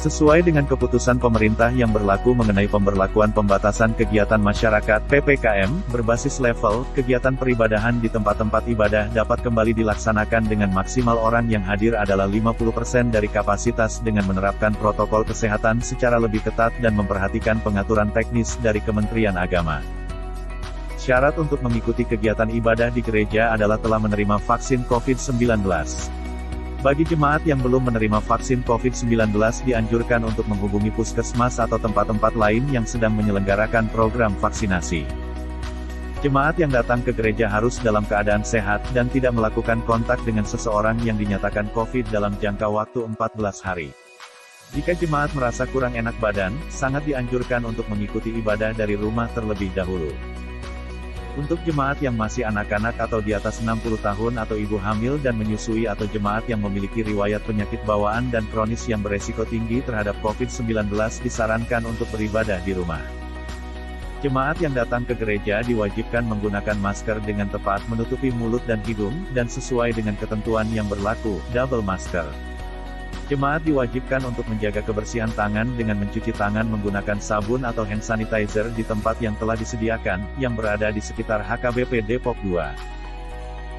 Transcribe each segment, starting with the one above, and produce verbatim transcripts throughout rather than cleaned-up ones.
Sesuai dengan keputusan pemerintah yang berlaku mengenai pemberlakuan pembatasan kegiatan masyarakat, P P K M, berbasis level, kegiatan peribadahan di tempat-tempat ibadah dapat kembali dilaksanakan dengan maksimal orang yang hadir adalah lima puluh persen dari kapasitas dengan menerapkan protokol kesehatan secara lebih ketat dan memperhatikan pengaturan teknis dari Kementerian Agama. Syarat untuk mengikuti kegiatan ibadah di gereja adalah telah menerima vaksin covid sembilan belas. Bagi jemaat yang belum menerima vaksin covid sembilan belas dianjurkan untuk menghubungi puskesmas atau tempat-tempat lain yang sedang menyelenggarakan program vaksinasi. Jemaat yang datang ke gereja harus dalam keadaan sehat dan tidak melakukan kontak dengan seseorang yang dinyatakan covid dalam jangka waktu empat belas hari. Jika jemaat merasa kurang enak badan, sangat dianjurkan untuk mengikuti ibadah dari rumah terlebih dahulu. Untuk jemaat yang masih anak-anak atau di atas enam puluh tahun atau ibu hamil dan menyusui atau jemaat yang memiliki riwayat penyakit bawaan dan kronis yang beresiko tinggi terhadap covid sembilan belas disarankan untuk beribadah di rumah. Jemaat yang datang ke gereja diwajibkan menggunakan masker dengan tepat menutupi mulut dan hidung, dan sesuai dengan ketentuan yang berlaku, double masker. Jemaat diwajibkan untuk menjaga kebersihan tangan dengan mencuci tangan menggunakan sabun atau hand sanitizer di tempat yang telah disediakan, yang berada di sekitar H K B P Depok dua.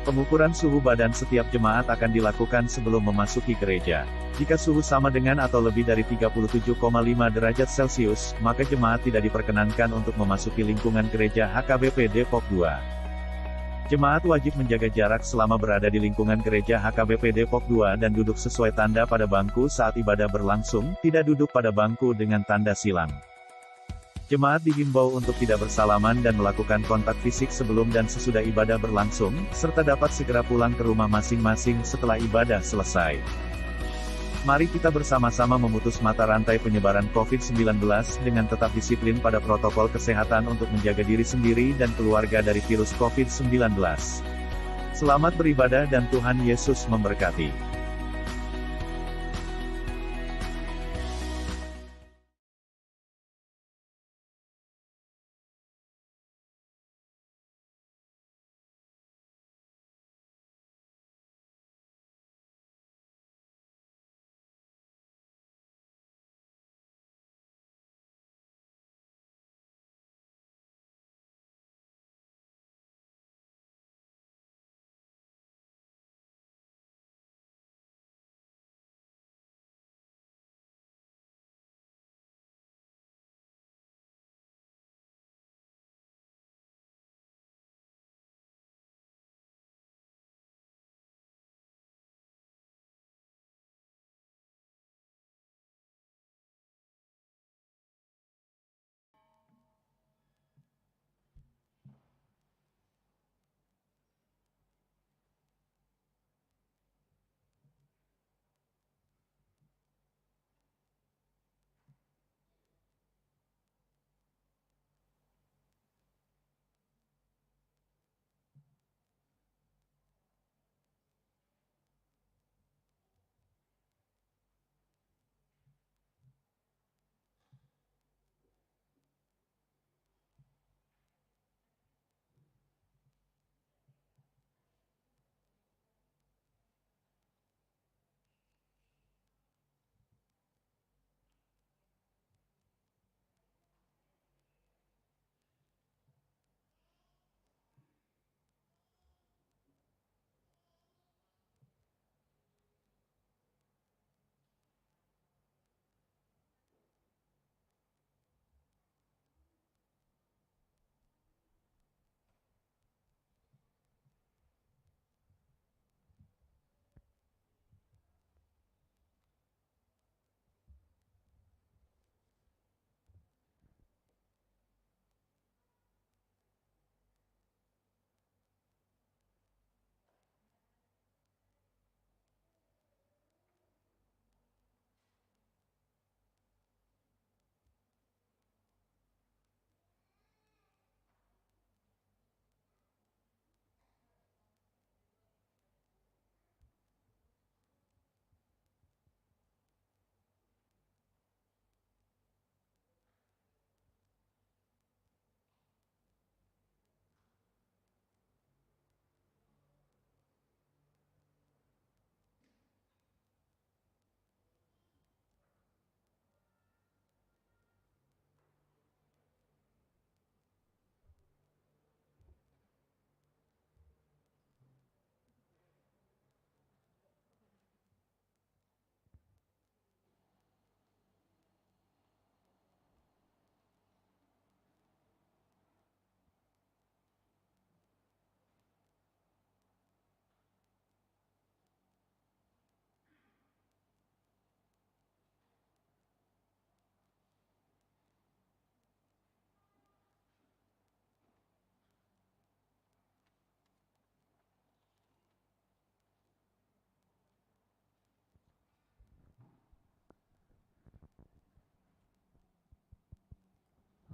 Pengukuran suhu badan setiap jemaat akan dilakukan sebelum memasuki gereja. Jika suhu sama dengan atau lebih dari tiga puluh tujuh koma lima derajat Celcius, maka jemaat tidak diperkenankan untuk memasuki lingkungan gereja H K B P Depok dua. Jemaat wajib menjaga jarak selama berada di lingkungan gereja H K B P Depok dua dan duduk sesuai tanda pada bangku saat ibadah berlangsung, tidak duduk pada bangku dengan tanda silang. Jemaat dihimbau untuk tidak bersalaman dan melakukan kontak fisik sebelum dan sesudah ibadah berlangsung, serta dapat segera pulang ke rumah masing-masing setelah ibadah selesai. Mari kita bersama-sama memutus mata rantai penyebaran covid sembilan belas dengan tetap disiplin pada protokol kesehatan untuk menjaga diri sendiri dan keluarga dari virus covid sembilan belas. Selamat beribadah dan Tuhan Yesus memberkati.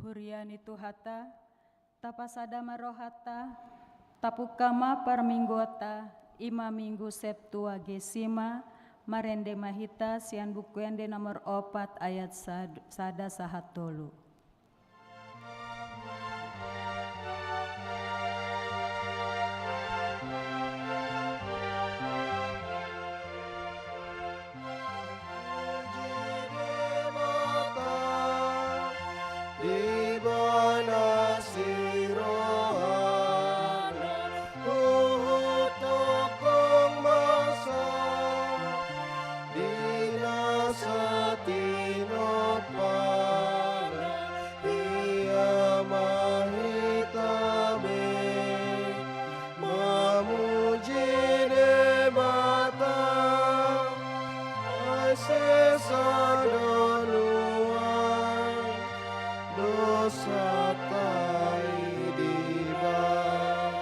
Huria ni Tuhanta, tapasada ma rohanta, tapungka ma parmingguonta, i ma Minggu Septuagesima, marende ma hita sian Buku Ende nomor opat ayat sad-, sada sahat tolu. Ibana si rohana huhut tongtong masa di na satinompana. Ia ma hita be mamuji Debata, ai sesa do nuaeng dosanta i dibaen.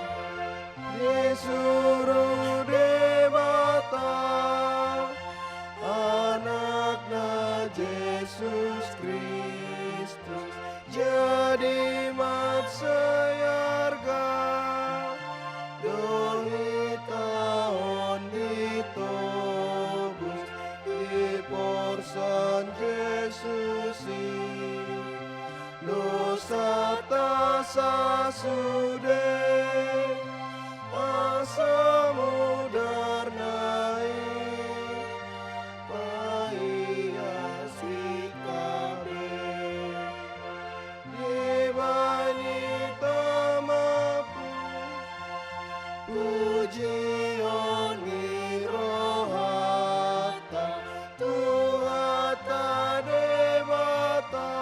Disuru Debata Anakna Jesus Kristus jadi mansai arga, dung hita on ditobus diporsan Jesus i. Dosanta sasude asa mudarna i paias hita be. Dibaen hita ma pujion ni rohanta Tuhanta Debata,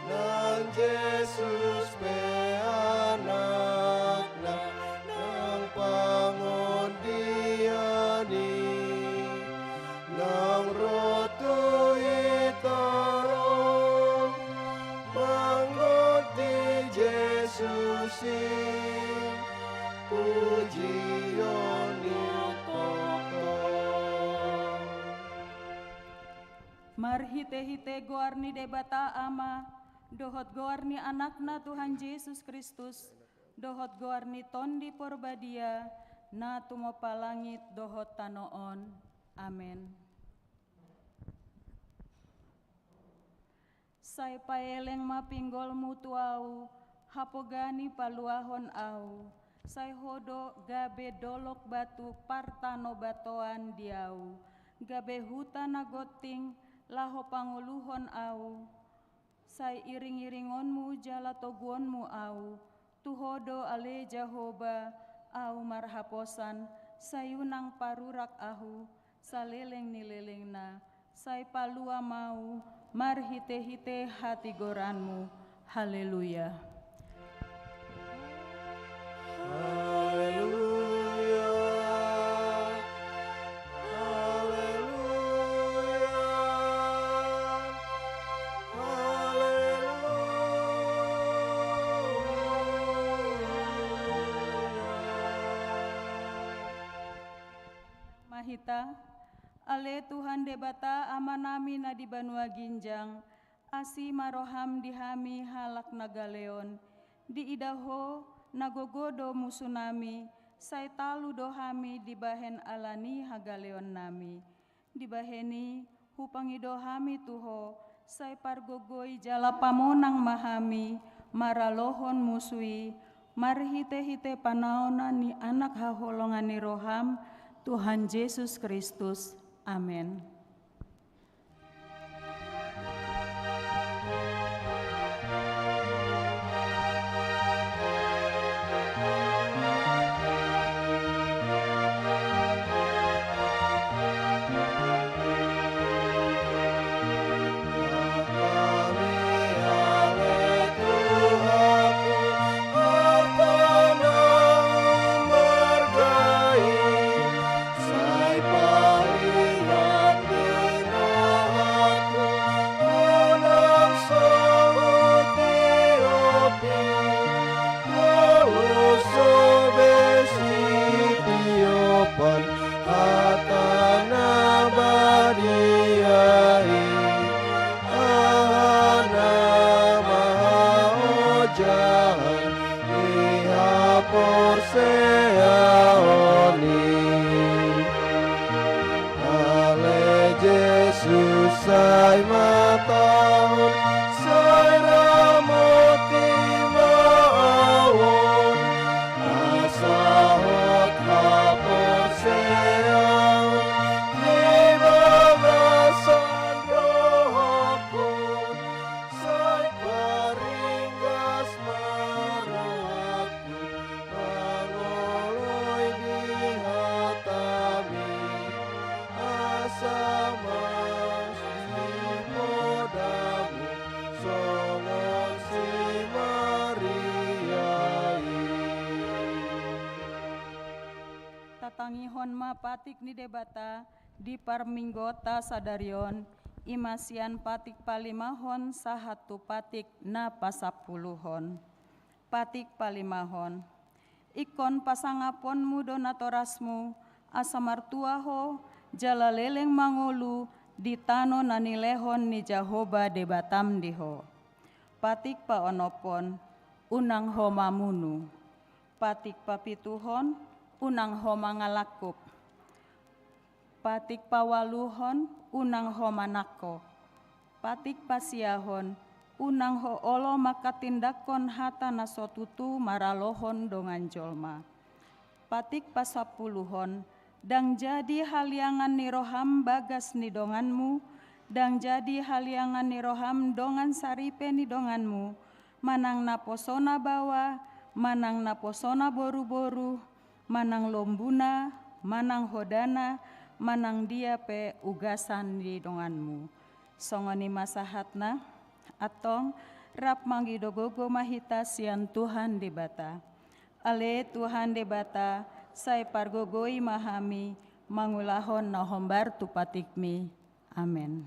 nang Jesus pe Anakna nang pangondian i, nang ro tu hita on manggohi Jesus i. Pujion ni tongtong. Marhitehite goar ni Debata Ama, dohot goar ni Anakna Tuhan Jesus Kristus, dohot goar ni Tondi Porbadia, na tumompa langit dohot tano on. Amen. Sai paeleng ma pinggolmu tu ahu, hapoga ni paluahon ahu. Sai ho do gabe dolok batu partanobatoan di ahu, gabe huta na gonting laho pangoluhon ahu. Sai iringiringonmu jala toguonmu ahu. Tu ho do ale Jahowa, ahu marhaposan, sai unang parurak ahu saleleng ni lelengna, sai palua ma ahu marhitehite hatigoranmu. Haleluya. Haleluya. Haleluya. Haleluya. Ma hita, ale Tuhan Debata Amanami na di banua ginjang, asi ma roham di hami halak na galeon. Diida ho na gogo do musunami, sai talu do hami dibahen ala ni hagaleonnami. Dibahen i hupangido hami tu ho, sai pargogoi jala pamonang ma hami maralohon musu i, marhitehite panaonan ni Anak haholongan ni roham, Tuhan Jesus Kristus. Amen. Tatangihon ma patik ni Debata di parmingguonta sadari on, i ma sian patik palimahon sahat tu patik na pasampuluhon. Patik palimahon. Ingkon pasangaponmu do natorasmu, asa martua ho, jala leleng mangolu di tano na nilehon ni Jahowa Debatam di ho. Patik paonomhon, unang ho mamunu. Patik papituhon, unang ho mangalangkup. Patik paualuhon, unang ho manangko. Patik pasiahon, unang ho olo manghatindanghon hata na so tutu maralohon dongan jolma. Patik pasampuluhon, ndang jadi haliangan ni roham bagas ni donganmu, ndang jadi haliangan ni roham dongan saripe ni donganmu, manang naposona baoa, manang naposona boruboru, manang lombuna, manang hodana, manang dia pe ugasan ni donganmu. Songon i ma sahatna. Antong, rap mangido gogo ma hita sian Tuhan Debata. Ale Tuhan Debata, sai pargogoi ma hami mangulahon na hombar tu patikmi. Amen.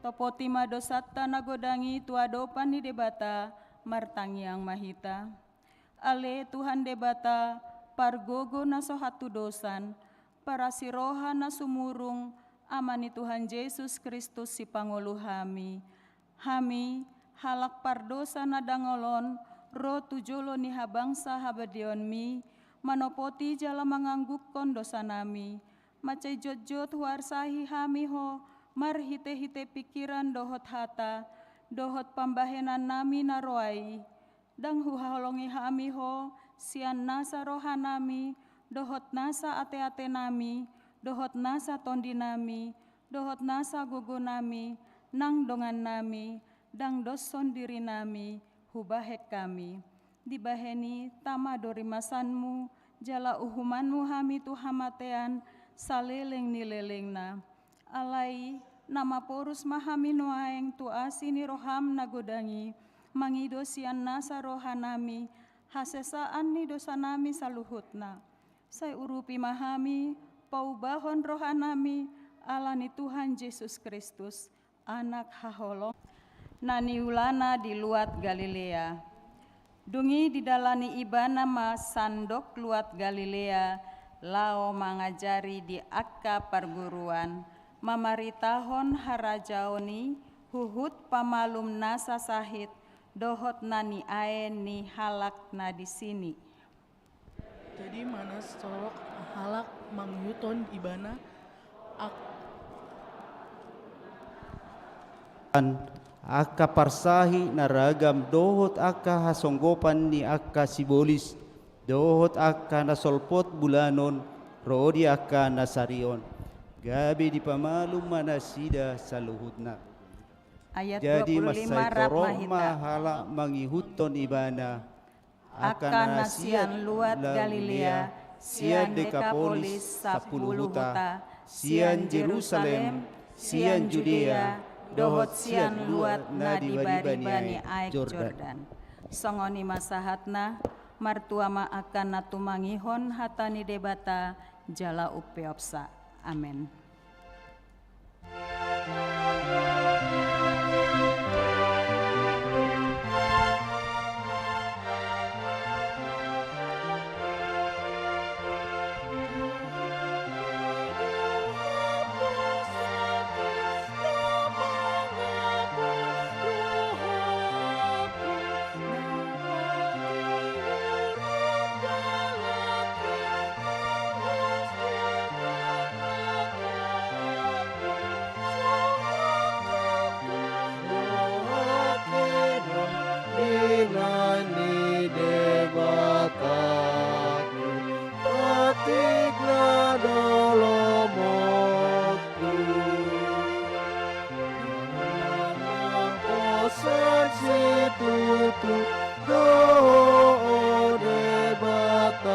Tatopoti ma dosanta na godang i tu adopan ni Debata, martangiang ma hita. Ale Tuhan Debata, pargogo na so hatudosan, parasi roha na sumurung, Ama ni Tuhan Jesus Kristus sipangolu hami. Hami, halak pardosa na dangol on, ro tu jolo ni habangsa habadeonmi, manopoti jala manganggungkon dosanami, mansai jotjot huarsahi hami ho, marhitehite pingkiran dohot hata, dohot pambahenannami na roa i. Ndang huhaholongi hami ho, sian nasa rohanami, dohot nasa ateatenami, dohot nasa tondinami, dohot nasa gogonami, nang dongannami, ndang doshon dirinami, hubahen hami. Dibahen i tama do rimasanmu, jala uhumanmu hami tu hamatean, saleleng ni lelengna. Alai, na maporus ma hami nuaeng tu asi ni roham na godang i, mangido sian nasa rohanami, hasesaan ni dosanami saluhutna. Sai urupi ma hami, paubahon rohanami, ala ni Tuhan Jesus Kristus, Anak haholongan. Na niulana di luat Galilea. Dung i didalani ibana ma sandok luat Galilea, laho mangajari di angka parguruan, mamaritahon harajaon i, huhut pamalum nasa sahit, dohot na niae ni halak na disi. Jadi manang sorok halak mangihuthon ibana, ak- angka parsahi na ragam dohot angka hasonggopan ni angka sibolis, dohot angka na solpot bulanon, ro di angka na sari on. Gabe dipamalum ma nasida saluhutna. Ayat. Jadi dua puluh lima, mansai rap ma torop ma hita. Halak mangihuthon ibana, angka na sian luat Galilea, sian Dekapolis sampulu huta, sian Jerusalem, sian Judea, dohot sian luat na di bariba ni aek Jordan. Songon i ma sahatna, martua ma angka na tumangihon hata ni Debata jala umpeopsa. Amen. Patik na do lomo Hosan situtu do ho, o Debatangku,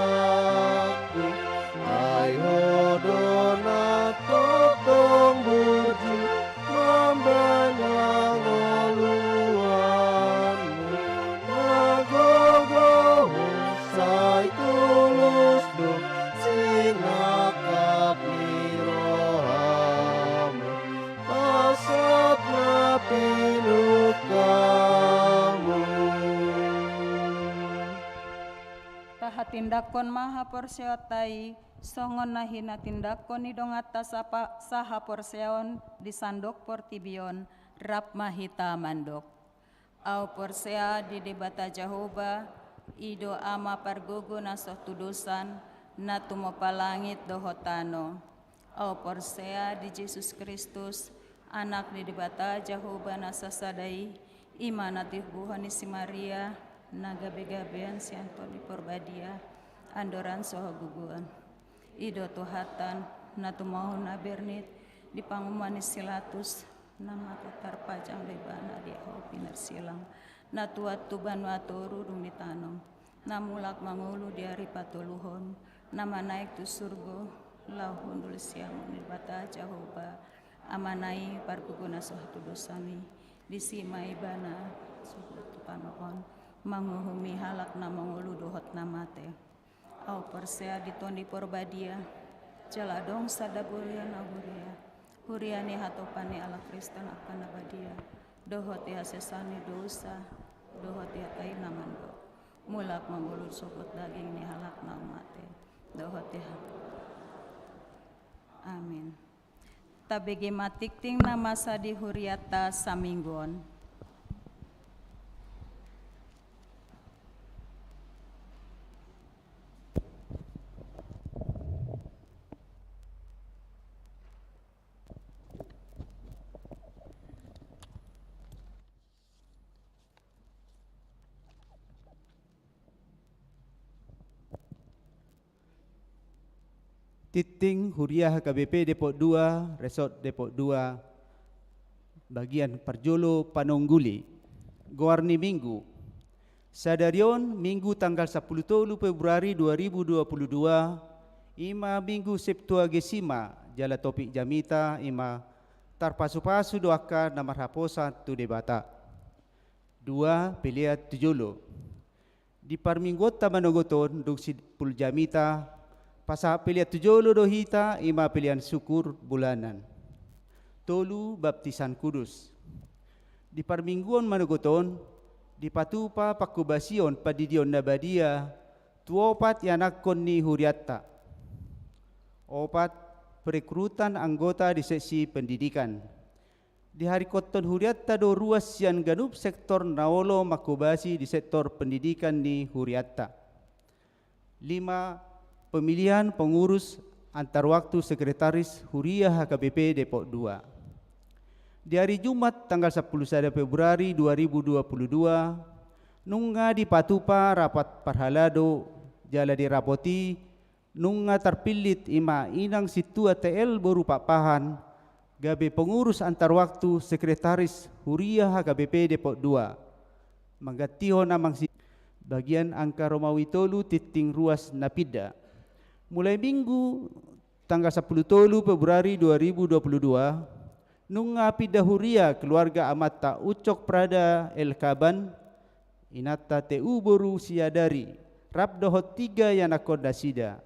ai ho do na tongtong burju mambahen hangoluanmu. Na gogo ho sai tulus do sinangkap ni rohamu. Pasahat ma pinungkamu. Tahatindangkon ma haporseaonta i, songon na hinatindangkon ni donganta sapa-, sahaporseaon di sandok portibi on, rap ma hita mandok. Ahu porsea di Debata Jahowa, i do Ama pargogo na so hatudosan, na tumompa langit dohot tano. Ahu porsea di Jesus Kristus, Anak ni Debata Jahowa na sasada i, i ma na tinoguhon ni si Maria, na gabegabean sian Tondi Porbadia, andor an so hagogoon. I do Tuhanta, na tumangihon na bernit di pangomoan ni si Pilatus, na mate tarpajang do ibana di ahu pinarsilang, na tuat tu banua toru dung ditanom, na mulak mangolu di ari patoluhon, na manaek tu surgo, laho hundul siamun ni Debata Jahowa, Amana i pargogo na so hatudosan i, disi ma ibana sogot tu tano on, manguhumi halak na mangolu dohot na mate. Ahu porsea di Tondi Porbadia, jala adong sada huria na huria, huria ni hatopan ni halak Kristen angka na badia, dohot di hasesaan ni dosa, dohot di hata i na mandok, mulak mangolu sogot daging ni halak na mate, dohot di ha-, Amin. Tabege ma tingting na masa di hurianta saminggu on. Tingting huria H K B P Depok dua, Resort Depok dua, bagian parjolo panongguli. Goar ni Minggu. Sadari on Minggu tanggal sampulu tolu Februari dua ribu dua puluh dua, i ma Minggu Septuagesima, jala topik jamita i ma tarpasupasu do angka na marhaposan tu Debata. Dua, pelean tu jolo. Di parmingguonta manogot on dung simpul jamita, pasahat pelean tu jolo do hita, i ma pelean syukur bulanan. Tolu, baptisan kudus. Di parmingguon manogot on, dipatupa pangkobasion pandidion na badia tu opat ianakhon ni hurianta. Opat, perekrutan anggota di seksi pendidikan. Diharingkothon hurianta do ruas sian ganup sektor na olo mangkobasi di sektor pendidikan ni hurianta. Lima, pemilihan pengurus antar waktu sekretaris huria H K B P Depok dua. Di ari Jumat tanggal sampulu sada Februari dua ribu dua puluh dua, nunga dipatupa rapat parhalado, jala di rapot i nunga tarpillit i ma Inang Sintua T L boru Pakpahan, gabe pengurus antar waktu sekretaris huria H K B P Depok dua. Manggantihon Amang si-, bagian angka Romawi tolu tingting ruas na pinda. Mulai Minggu tanggal sampulu tolu Februari dua ribu dua puluh dua, Nunga pinda huria keluarga amanta Ucok Prada Elkaban, inanta T U boru Siadari, rap dohot tiga ianakhon nasida.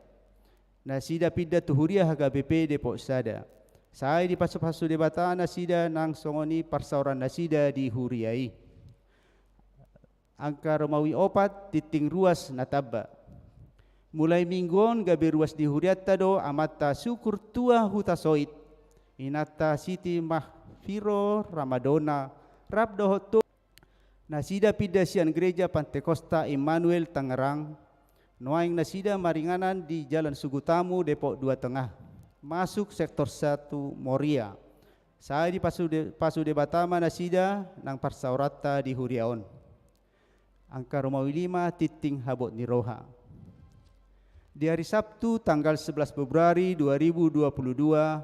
Nasida pinda tu huria H K B P Depok Sada. Sai dipasupasu Debata nasida nang songon i parsaoran nasida di huria i. Angka romawi opat, tingting ruas na tamba. Mulai minggu on gabe ruas di hurianta do amanta Sukur Tua Hutasoit, inanta Siti Mahfiro Ramadona, rap dohot tu nasida pinda sian Gereja Pantekosta Immanuel Tangerang. Nuaeng nasida maringanan di Jalan Sugutamu Depok Dua Tengah, masuk sektor satu Moria. Sai dipasu De-, pasu Debata ma nasida nang parsaoranta di huria on. Angka romawi lima, tingting habot ni roha. Di hari Sabtu tanggal sebelas Februari dua ribu dua puluh dua,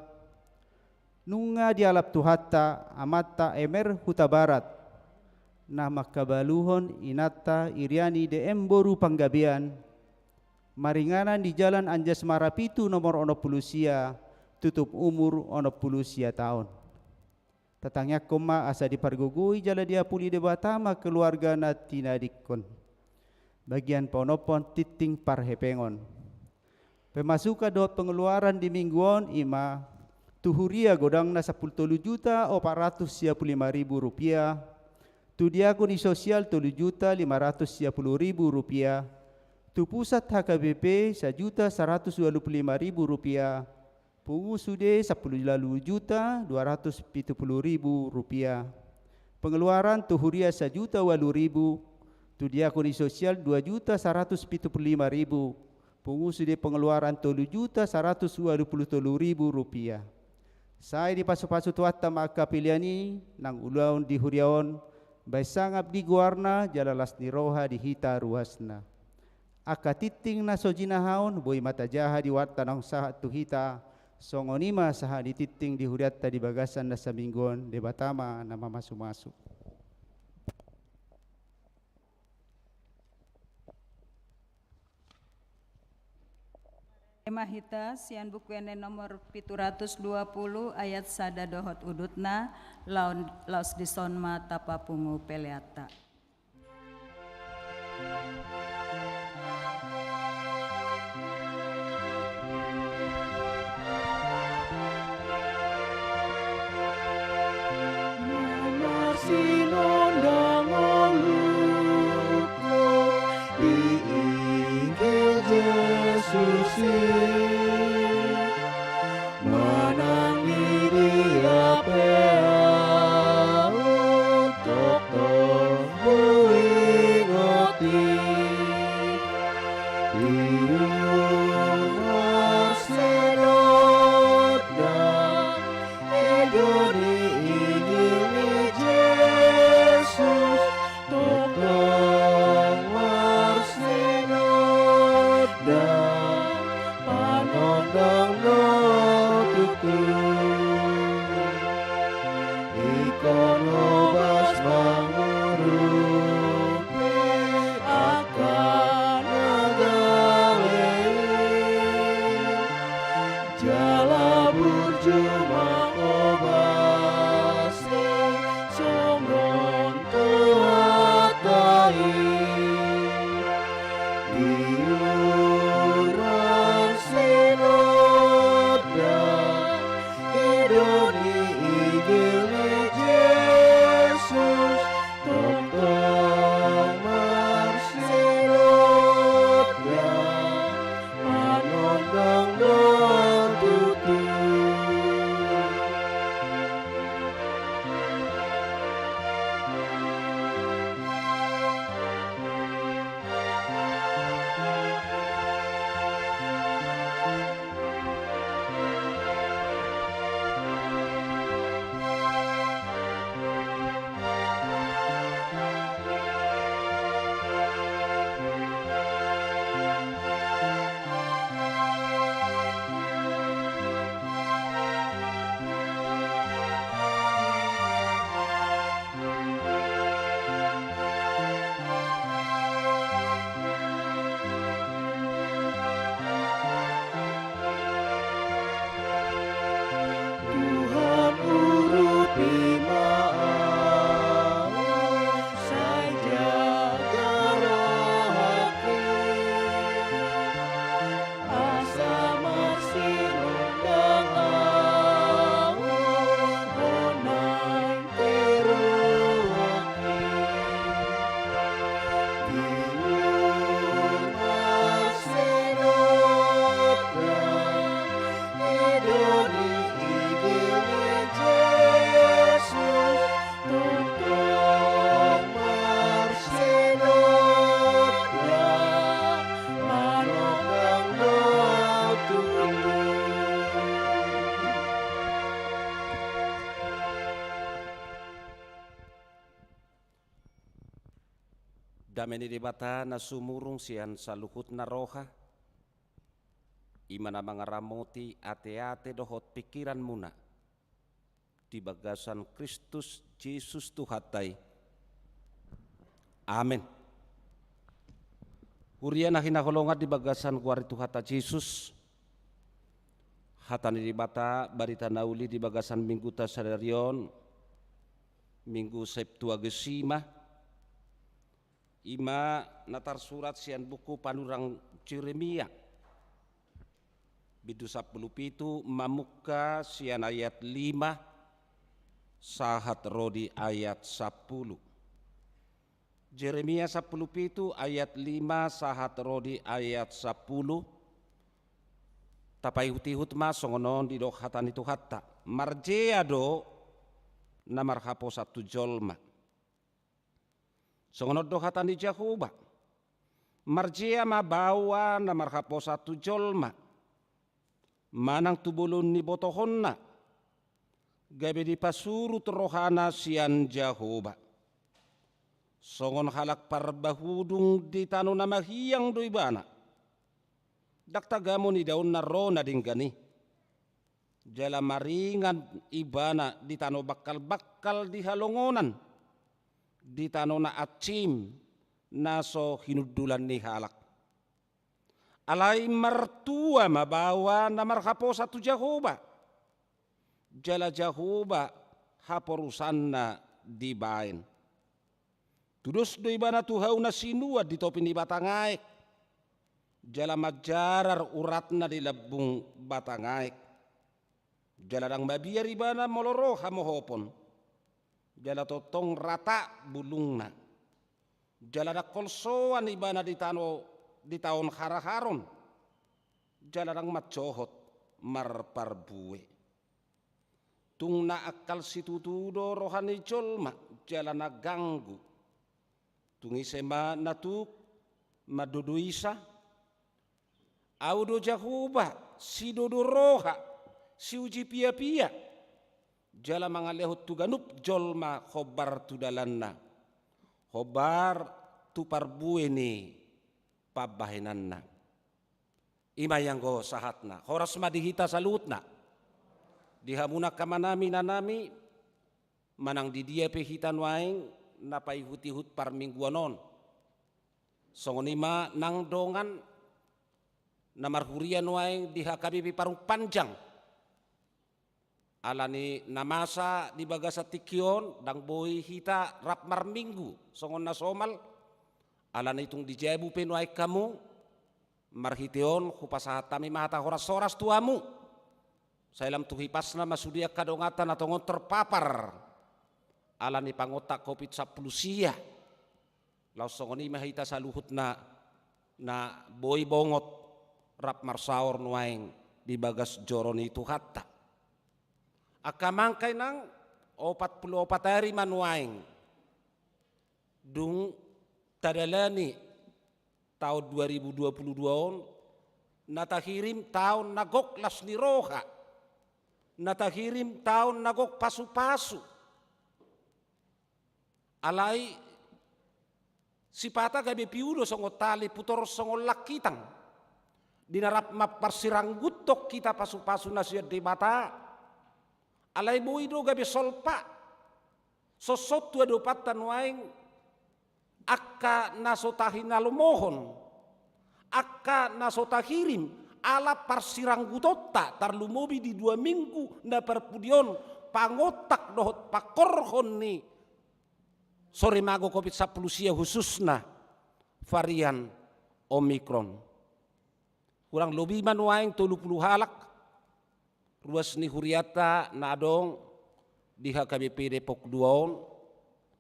nunga dialap Tuhanta amanta Emer Hutabarat, na mangkabaluhon inanta Iriani D M boru Panggabean, maringanan di Jalan Anjasmara pitu nomor onom pulu sia, tutup umur onom pulu sia taon. Tatangiangkon ma asa dipargogoi jala diapuli Debata ma keluarga na tinadingkon. Bagian paonomhon, tingting parhepengon. Pemasukan dohot pengeluaran di minggu on i ma: tu huria godangna sampulu tolu juta opat ratus sia pulu lima ribu rupiah, tu diakoni sosial tolu juta lima ratus sia pulu ribu rupiah, tu pusat H K B P sajuta saratus ualu pulu lima ribu rupiah, pungu sude sampulu ualu juta dua ratus pitu pulu ribu rupiah. Pengeluaran tu huria sajuta ualu ribu, tu diakoni sosial dua juta saratus pitu pulu lima ribu, pungu sude pengeluaran tolu juta saratus ualu pulu tolu ribu rupiah. Sai dipasupasu Tuhanta ma angka pelean i nang ulaon di huria on, baen sangap di goarna jala las ni roha di hita ruasna. Angka tingting na so jinaha on boi ma tajaha di warta naung sahat tu hita. Songon i ma sahat ni tingting di hurianta di bagasan na saminggu on. Debata ma na mamasumasu. Eme hita sian Buku Ende nomor pitu ratus dua pulu ayat sada dohot udutna, laon, laos dison ma tapapungu peleanta. Marsinondang ngolungku di Injil Jesus i, manang di dia pe ahu tongtong huingot i. Dame ni Debata na sumurung sian saluhutna roha, i ma na mangaramoti ateate dohot pingkiranmuna di bagasan Kristus Jesus Tuhanta i. Amen. Huria na hinaholongan di bagasan goar ni Tuhanta Jesus, hata ni Debata, barita na uli di bagasan mingguta sadari on, Minggu Septuagesima, i ma na tarsurat sian buku panurirang Jeremia, bindu sampulu pitu, mamungka sian ayat lima sahat ro di ayat sampulu. Jeremia sampulu pitu ayat lima sahat ro di ayat sampulu. Tapaihutihut ma, songon on didok hata ni Tuhanta: Marjea do na marhaposan tu jolma. Songon on do hata ni Jahowa: Marjea ma baoa na marhaposan tu jolma, manang tu bolon ni botohonna, gabe dipasurut rohana sian Jahowa. Songon halak parbahudung di tano na mahiang do ibana. Ndang tagamon idaonna ro na denggan i. Jala maringan ibana di tano bangkalbangkal di halongonan, di tano na ansim, na so hinundulan ni halak. Alai martua ma baoa na marhaposan tu Jahowa, jala Jahowa haporusanna dibaen. Tudos do ibana tu hau na sinuan di topi ni batang aek, jala manjarar uratna di lambung batang aek. Jala ndang mabiar ibana molo ro hamohopon, jala tongtong rata bulungna. Jala ndang holsoan ibana di tano, di taon haraharon, jala ndang mansohot marparbue. Tung na angkal situtu do roha ni jolma, jala na ganggu. Tung ise ma na tuk mandodoi sa? Ahu do Jahowa, sidodo roha, siuji piapia, jala mangalehon tu ganup jolma hombar tu dalanna, hombar tu parbue ni pambahenanna. I ma i anggo sahatna. Horas ma di hita saluhutna. Di hamu angka amanami, inanami, manang di dia pe hita nuaeng na paihutihut parmingguan on. Songon i ma nang dongan na marhuria nuaeng di H K B P Parung Panjang. Ala ni na masa di bagasan tingki on, ndang boi hita rap marminggu songon na somal. Ala ni tung di jabu pe nuaeng hamu, marhite on hupasahat hami ma hata horashoras tu hamu. Sai lam tu hipasna ma sude angka donganta na tongon terpapar ala ni pangontak covid sampulu sia. Laos songon i ma hita saluhutna na boi bongot rap marsaor nuaeng di bagas joro ni Tuhanta. Angka amang, inang, opat pulu opat ari ma nuaeng dung tadalani taon dua ribu dua pulu dua on, na tahirim taon na gok las ni roha, na tahirim taon na gok pasupasu. Alai sipata gabe piu do songon tali, putor songon langkitang. Di na rap mamparsirangguthon hita pasupasu na sian Debata. Alai boi do gabe solpa. Songon tu adopanta nuaeng angka na so tahinalomohon, angka na so tahirim, ala parsirangguthonta, tarlumobi di dua minggu na parpudi on, pangontak dohot pangkorhon ni sorimago covid sampulu sia, khususna varian Omikron. Hurang lobi ma nuaeng tolu pulu halak ruas ni hurianta na adong di H K B P Depok dua on,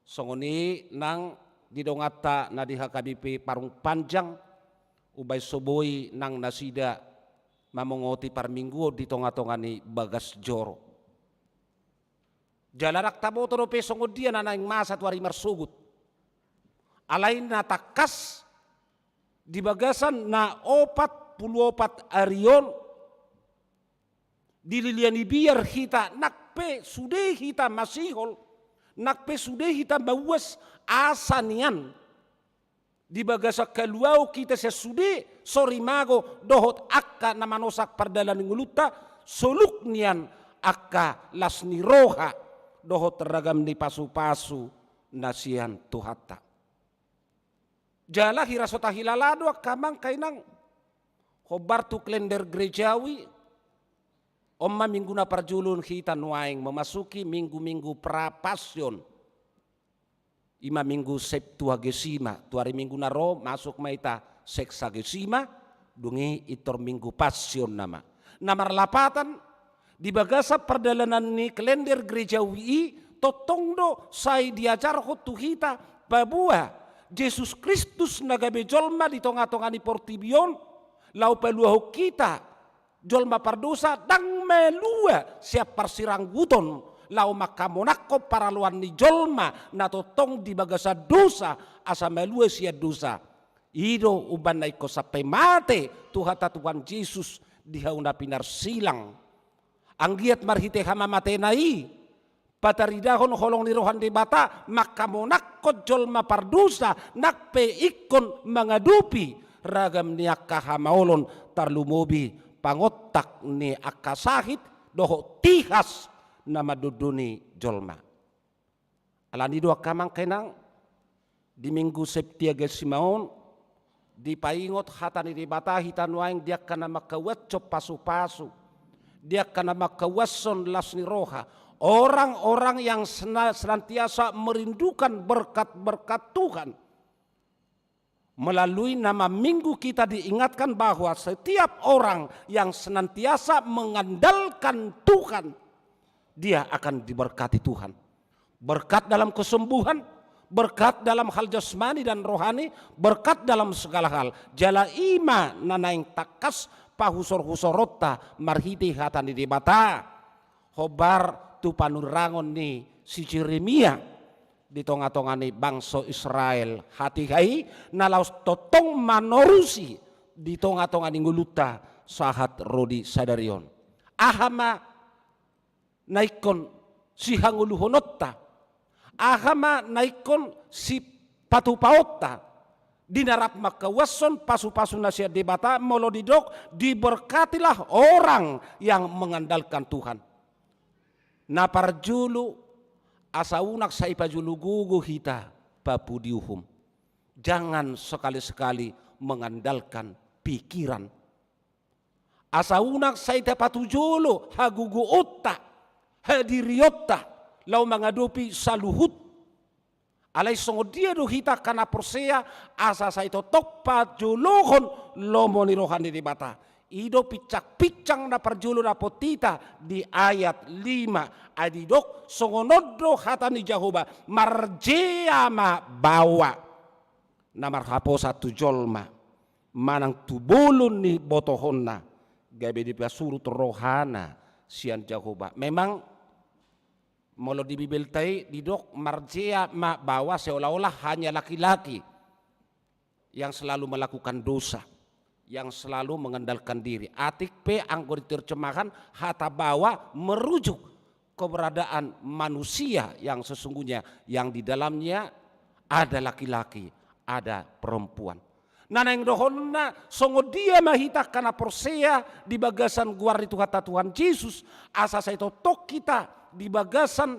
songon i nang di donganta na di H K B P Parung Panjang, umbaen so boi nang nasida mamongoti parmingguon di tongatonga ni bagas joro. Jala ndang taboto dope songon dia na naeng masa tu ari marsogot. Alai na tangkas di bagasan na opat pulu opat ari on, di lilian ni biar hita, nang pe sude hita masihol, nang pe sude hita mauas asa nian, Di bagasan haluaon hita sian sude sorimago dohot angka na manosak pardalanan ni ngolunta, soluk nian angka las ni roha dohot ragam ni pasupasu na sian Tuhanta. Jala hira so tahilala do angka amang, angka inang, hombar tu kalender gerejawi, on ma minggu na parjolo hita nuaeng memasuki minggu-minggu pra-Passion. I ma minggu Septuagesima, tu ari Minggu na ro masuk ma hita Sexagesima, dung i pintor minggu Passion nama. Na marlapatan, di bagasan pardalanan ni kalender gerejawi i, tongtong do sai diajarhon tu hita, paboa Jesus Kristus na gabe jolma di tonga-tonga ni portibi on, laho paluahon hita jolma pardosa, ndang malua sian parsirangguton, laho manghamonanghon paraloan ni jolma na tongtong di bagasan dosa, asa malua sian dosa. I do umbahen na ingkon sampe mate Tuhanta Tuhan Jesus di hau na pinarsilang. Anggiat marhite hamamatena i, pataridahon holong ni roha ni Debata, manghamonanghon jolma pardosa, nang pe ingkon mangadopi ragam ni angka hamaolon, tarlumobi pangontak ni angka sahit dohot tihas na mandondoni jolma. Alani do angka amang, angka inang, di minggu Septuagesima on, dipaingot hata ni Debata hita nuaeng di angka na manghauashon pasupasu, di angka na manghauashon las ni roha, orang-orang yang sena-, senantiasa merindukan berkat-berkat Tuhan. Melalui nama Minggu kita diingatkan bahwa setiap orang yang senantiasa mengandalkan Tuhan, dia akan diberkati Tuhan. Berkat dalam kesembuhan, berkat dalam hal jasmani dan rohani, berkat dalam segala hal. Jala i ma na naeng tangkas pahusor-husoronta marhite hata ni Debata. Hombar tu panurangon ni si Jeremia di tonga-tonga ni bangso Israel, hatiha i na laos tongtong manorusi di tonga-tonga ni ngolunta sahat ro di sadari on. Aha ma na ingkon sihangoluhononta? Aha ma na ingkon sipatupaonta? Di na rap manghauashon pasupasu na sian Debata, molo didok, diberkatilah orang yang mengandalkan Tuhan. Na parjolo, asa unang sai pajolo gogo hita papudiuhum. Jangan sekali-sekali mengandalkan pikiran. Asa unang sai tapatujolo hagogoonta, hadirionta, laho mangadopi saluhut. Alai songon dia do hita angka na porsea, asa sai tongtong pajolohon lomo ni roha ni Debata. I do pinsang-pinsang na parjolo dapot hita di ayat lima. Ai didok, songon on do hata ni Jahowa, marjea ma baoa na marhaposan tu jolma, manang tu bolon ni botohonna, gabe dipasurut rohana sian Jahowa. Memang, molo di Bibelta i didok marjea ma baoa, seolah-olah hanya laki-laki yang selalu melakukan dosa, yang selalu mengandalkan diri. Atik pe anggo diterjemahkan, hata baoa merujuk keberadaan manusia yang sesungguhnya, yang di dalamnya ada laki-laki, ada perempuan. Na naeng dohononna, songon dia ma hita angka na porsea di bagasan goar ni Tuhanta Tuhan Jesus, asa sai tongtong hita di bagasan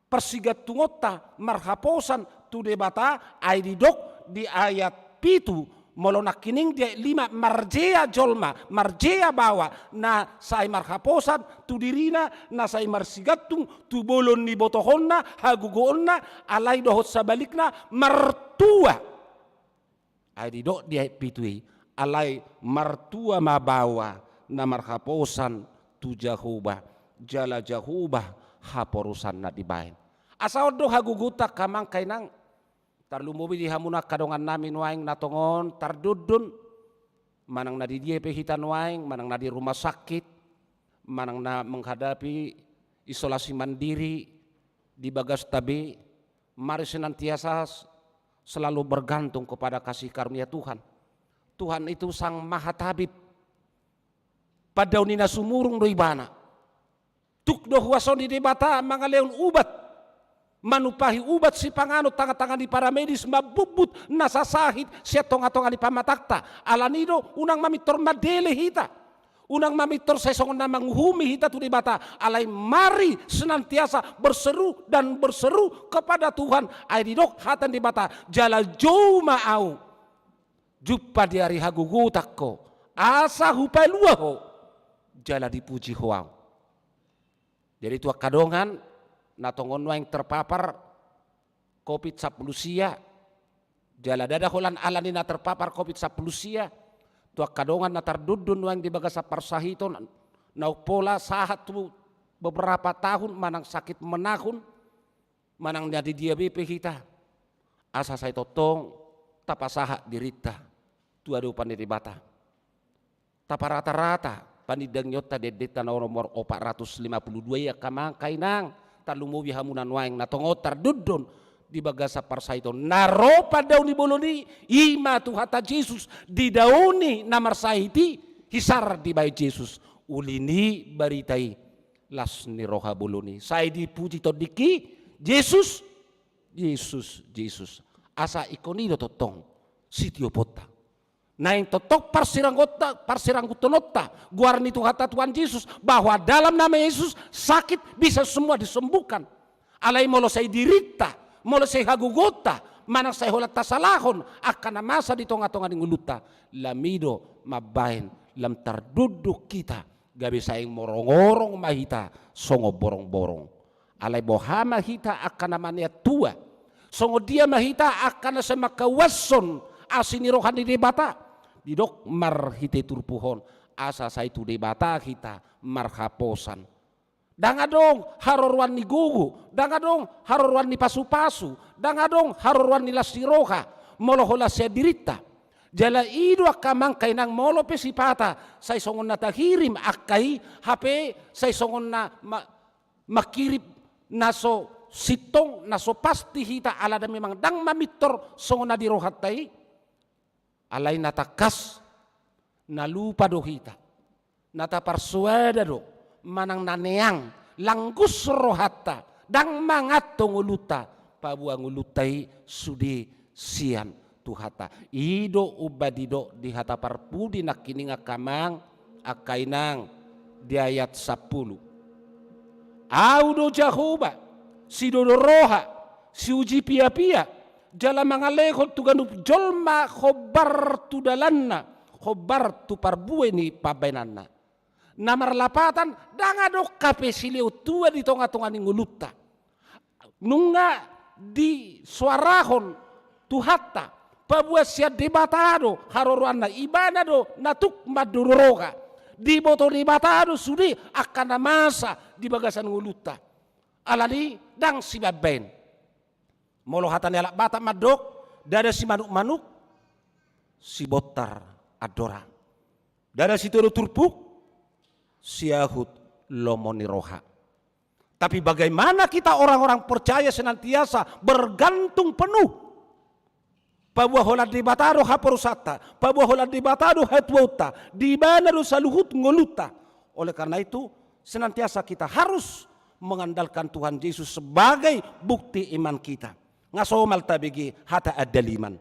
parsigantungonta marhaposan tu Debata, ai didok di ayat pitu, molo nangkining di ayat lima, marjea jolma, marjea baoa, na sai marhaposan tu dirina, na sai marsigantung tu bolon ni botohonna, hagogoonna, alai dohot sabalikna, martua. Ai didok di ayat pitu i, alai martua ma baoa na marhaposan tu Jahowa, jala Jahowa haporusanna dibaen. Asa on do hagogoonta angka amang, angka inang, tarlumobi di hamuna angka dongannami nuaeng na tongon tardondon, manang na di dia pe hita nuaeng, manang na di rumah sakit, manang na menghadapi isolasi mandiri di bagasta be, mari senantiasa selalu bergantung kepada kasih karunia Tuhan. Tuhan itu Sang Maha Tabib. Pandaoni na sumurung do Ibana. Tuk do huaso ni Debata mangalehon ubat. manumpahi ubat sipanganon, tangan-tangan ni paramedis, mambubbut na sasahit sian tonga-tonga ni pamatangta. Alani do, unang mamintor mandele hita. Unang mamintor sai songon na manguhumi hita tu Debata. Alai mari senantiasa berseru dan berseru kepada Tuhan. Ai didok hata ni Debata, jala jou ma au, jumpa di ari hagogotan ho, asa hupalua ho, jala dipuji ho au. Jadi tu angka dongan na tongon nuaeng terpapar covid sampulu sia, jala ndada holan alani na terpapar covid sampulu sia, tu angka dongan na tardondon nuaeng di bagasan parsahiton, na umpola sahat tu beberapa tahun manang sakit menahun, manang na di dia be pe hita, asa sai tongtong tapasahat dirinta tu adopan ni Debata. Taparata-rata panindangionta di endenta na nomor opat ratus lima puluh dua i, angka amang, angka inang, tarlumobi hamu na nuaeng na tongon tardondon di bagasan parsahiton. Na ro pandaon ni bolon i, i ma Tuhanta Jesus, didaoni na marsahit i, hisar dibahen Jesus. Uli ni barita i, las ni roha bolon i. Sai dipuji tondingki, Jesus, Jesus, Jesus. Asa ingkon i do tongtong sitioponta. Naeng tongtong parsiranggonta, parsiranggunhononta goar ni Tuhanta Tuhan Jesus, bahwa dalam nama Yesus sakit bisa semua disembuhkan. Alai molo sai dirinta, molo sai hagogoonta, manang sai holan tasalahon angka na masa di tonga-tonga ni ngolunta, lam i do mambahen lam tardondon hita, gabe sai morong-orong ma hita songon borong-borong. Alai boha ma hita angka na manean tua? Songon dia ma hita angka na sai mangkauashon asi ni roha ni Debata? Didok marhite turpuk on, asa sai tu Debata hita marhaposan. Ndang adong haroroan ni gogo, ndang adong haroroan ni pasu-pasu, ndang adong haroroan ni las ni roha, molo holan sian dirinta. Jala i do angka amang, angka inang, molo pe sipata sai songon na tahirim angka i, hape sai songon na ma-, manghirim na so sintong, na so pasti hita, ala na memang ndang mamintor songon na di rohanta i. Alai na tangkas, na lupa do hita, na taparsoada do, manang na neang, langgus rohanta, ndang manganto ngolunta, paboa ngolunta i sude sian Tuhanta. I do umbahen didok di hata parpudi nangkining angka amang, angka inang, di ayat sampulu. Au do Jahowa, sidodo roha, siuji pia-pia, jala mangalehon tu ganup jolma hombar tu dalanna, hombar tu parbue ni pambahenanna. Na marlapatan, ndang adong hape silehon tua di tonga-tonga ni ngolunta. Nunga disoarahon Tuhanta, paboa sian Debata do haroroanna, Ibana do na tuk mandodo roha. Diboto Debata do sude angka na masa di bagasan ngolunta. Alani ndang sibambaen. Molo hata ni halak Batak mandok, ndada simanuk-manuk, sibontar andora. Ndada sitodo turpuk, siahut lomo ni roha. Tapi bagaimana kita orang-orang percaya senantiasa bergantung penuh? Paboa holan Debata do haporusanta, paboa holan Debata do hatuaonta, di Ibana do saluhut ngolunta. Oleh karena itu, senantiasa kita harus mengandalkan Tuhan Yesus sebagai bukti iman kita. Nga somal tabege hata andaliman.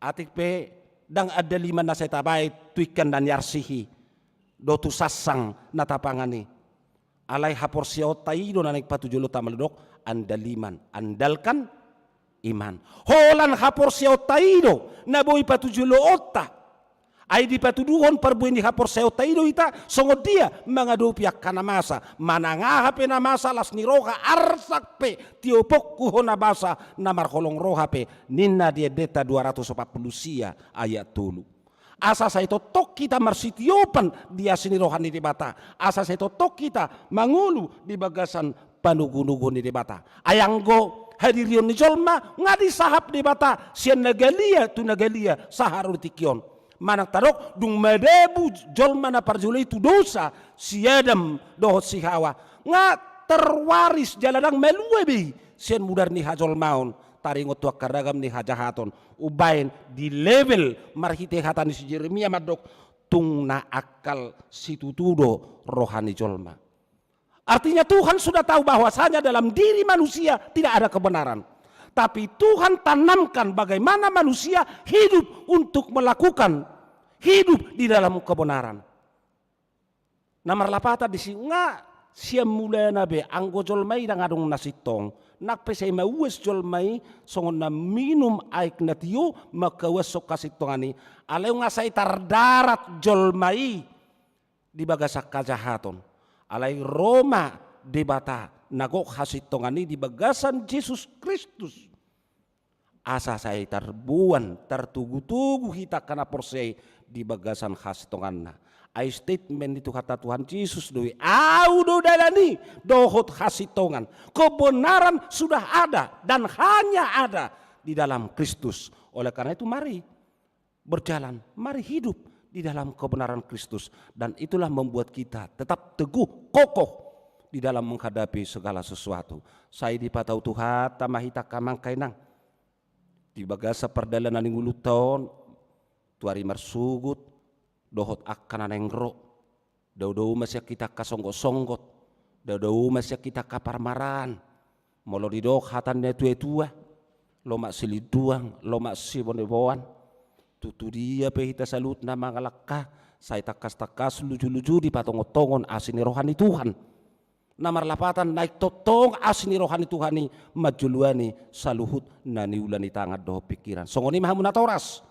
Atik pe ndang andaliman na sai tabaen tu ikan na niarsih i, dohot tu sansang na tapangan i. Alai haporseaonta i do na naeng patujolonta mardok andaliman, andalkan iman. Holan haporseaonta i do na boi patujoloonta. Ai dipatuduhon parbue ni haporseaonta i do hita songon dia mangadopi angka na masa, manang aha pe na masa, las ni roha, arsak pe, tiopongku ho na masa, na marholong roha pe, ninna di endenta dua ratus opat pulu sia ayat tolu. Asa sai tongtong hita marsitiopan di asi ni roha ni Debata, asa sai tongtong hita mangolu di bagasan panogunoguon ni Debata. Ai anggo hadirion ni jolma nga disahap Debata sian na galia tu na galia sahat ro di tingki on. Manang tadok, dung madabu jolma na parjolo i tu dosa, si Adam dohot si Hawa, nga terwaris jala ndang malua be i sian mudar ni hajolmaon, taringot tu angka ragam ni hajahaton. Umbaen di level marhite hata ni si Jeremia mandok, tung na angkal situtu do roha ni jolma. Artinya, Tuhan sudah tahu bahwasanya dalam diri manusia tidak ada kebenaran. Tapi Tuhan tanamkan bagaimana manusia hidup untuk melakukan, hidup di dalam kebenaran. Na marlapatan disi, nga sian mulana be anggo jolma i ndang adong na sintong. Nang pe sai mauas jolma i, songon na minum aek na tio, mangkauashon hasintongan i. Alai nga sai tardarat jolma i di bagasan hajahaton. Alai ro ma Debata na gok hasintongan i di bagasan Jesus Kristus. Asa sai tarboan, tartogutogu hita angka na porsea i di bagasan hasintonganna. Ai statement ni Tuhanta Tuhan Jesus do i, "Au do dalan i dohot hasintongan." Kebenaran sudah ada dan hanya ada di dalam Kristus. Oleh karena itu, mari berjalan, mari hidup di dalam kebenaran Kristus. Dan itulah membuat kita tetap teguh, kokoh di dalam menghadapi segala sesuatu. Sai dipatau Tuhanta ma hita angka amang inang. Di bagasan pardalanan ni ngolunta on, tu ari marsogot, dohot angka na naeng ro. Daudau ma sian hita angka songgotsonggot, daudau ma sian hita angka parmaraan. Molo didok hata ni natuatua, lomak silinduang, lomak siboneboan. Tu dia pe hita saluhutna mangalangka, sai tangkastangkas lujuluju dipatongontongon asi ni roha ni Tuhan. Na marlapatan naeng tongtong asi ni roha ni Tuhan i manjoloani saluhut na niula ni tangan dohot pingkiran. Songon i ma hamu natoras,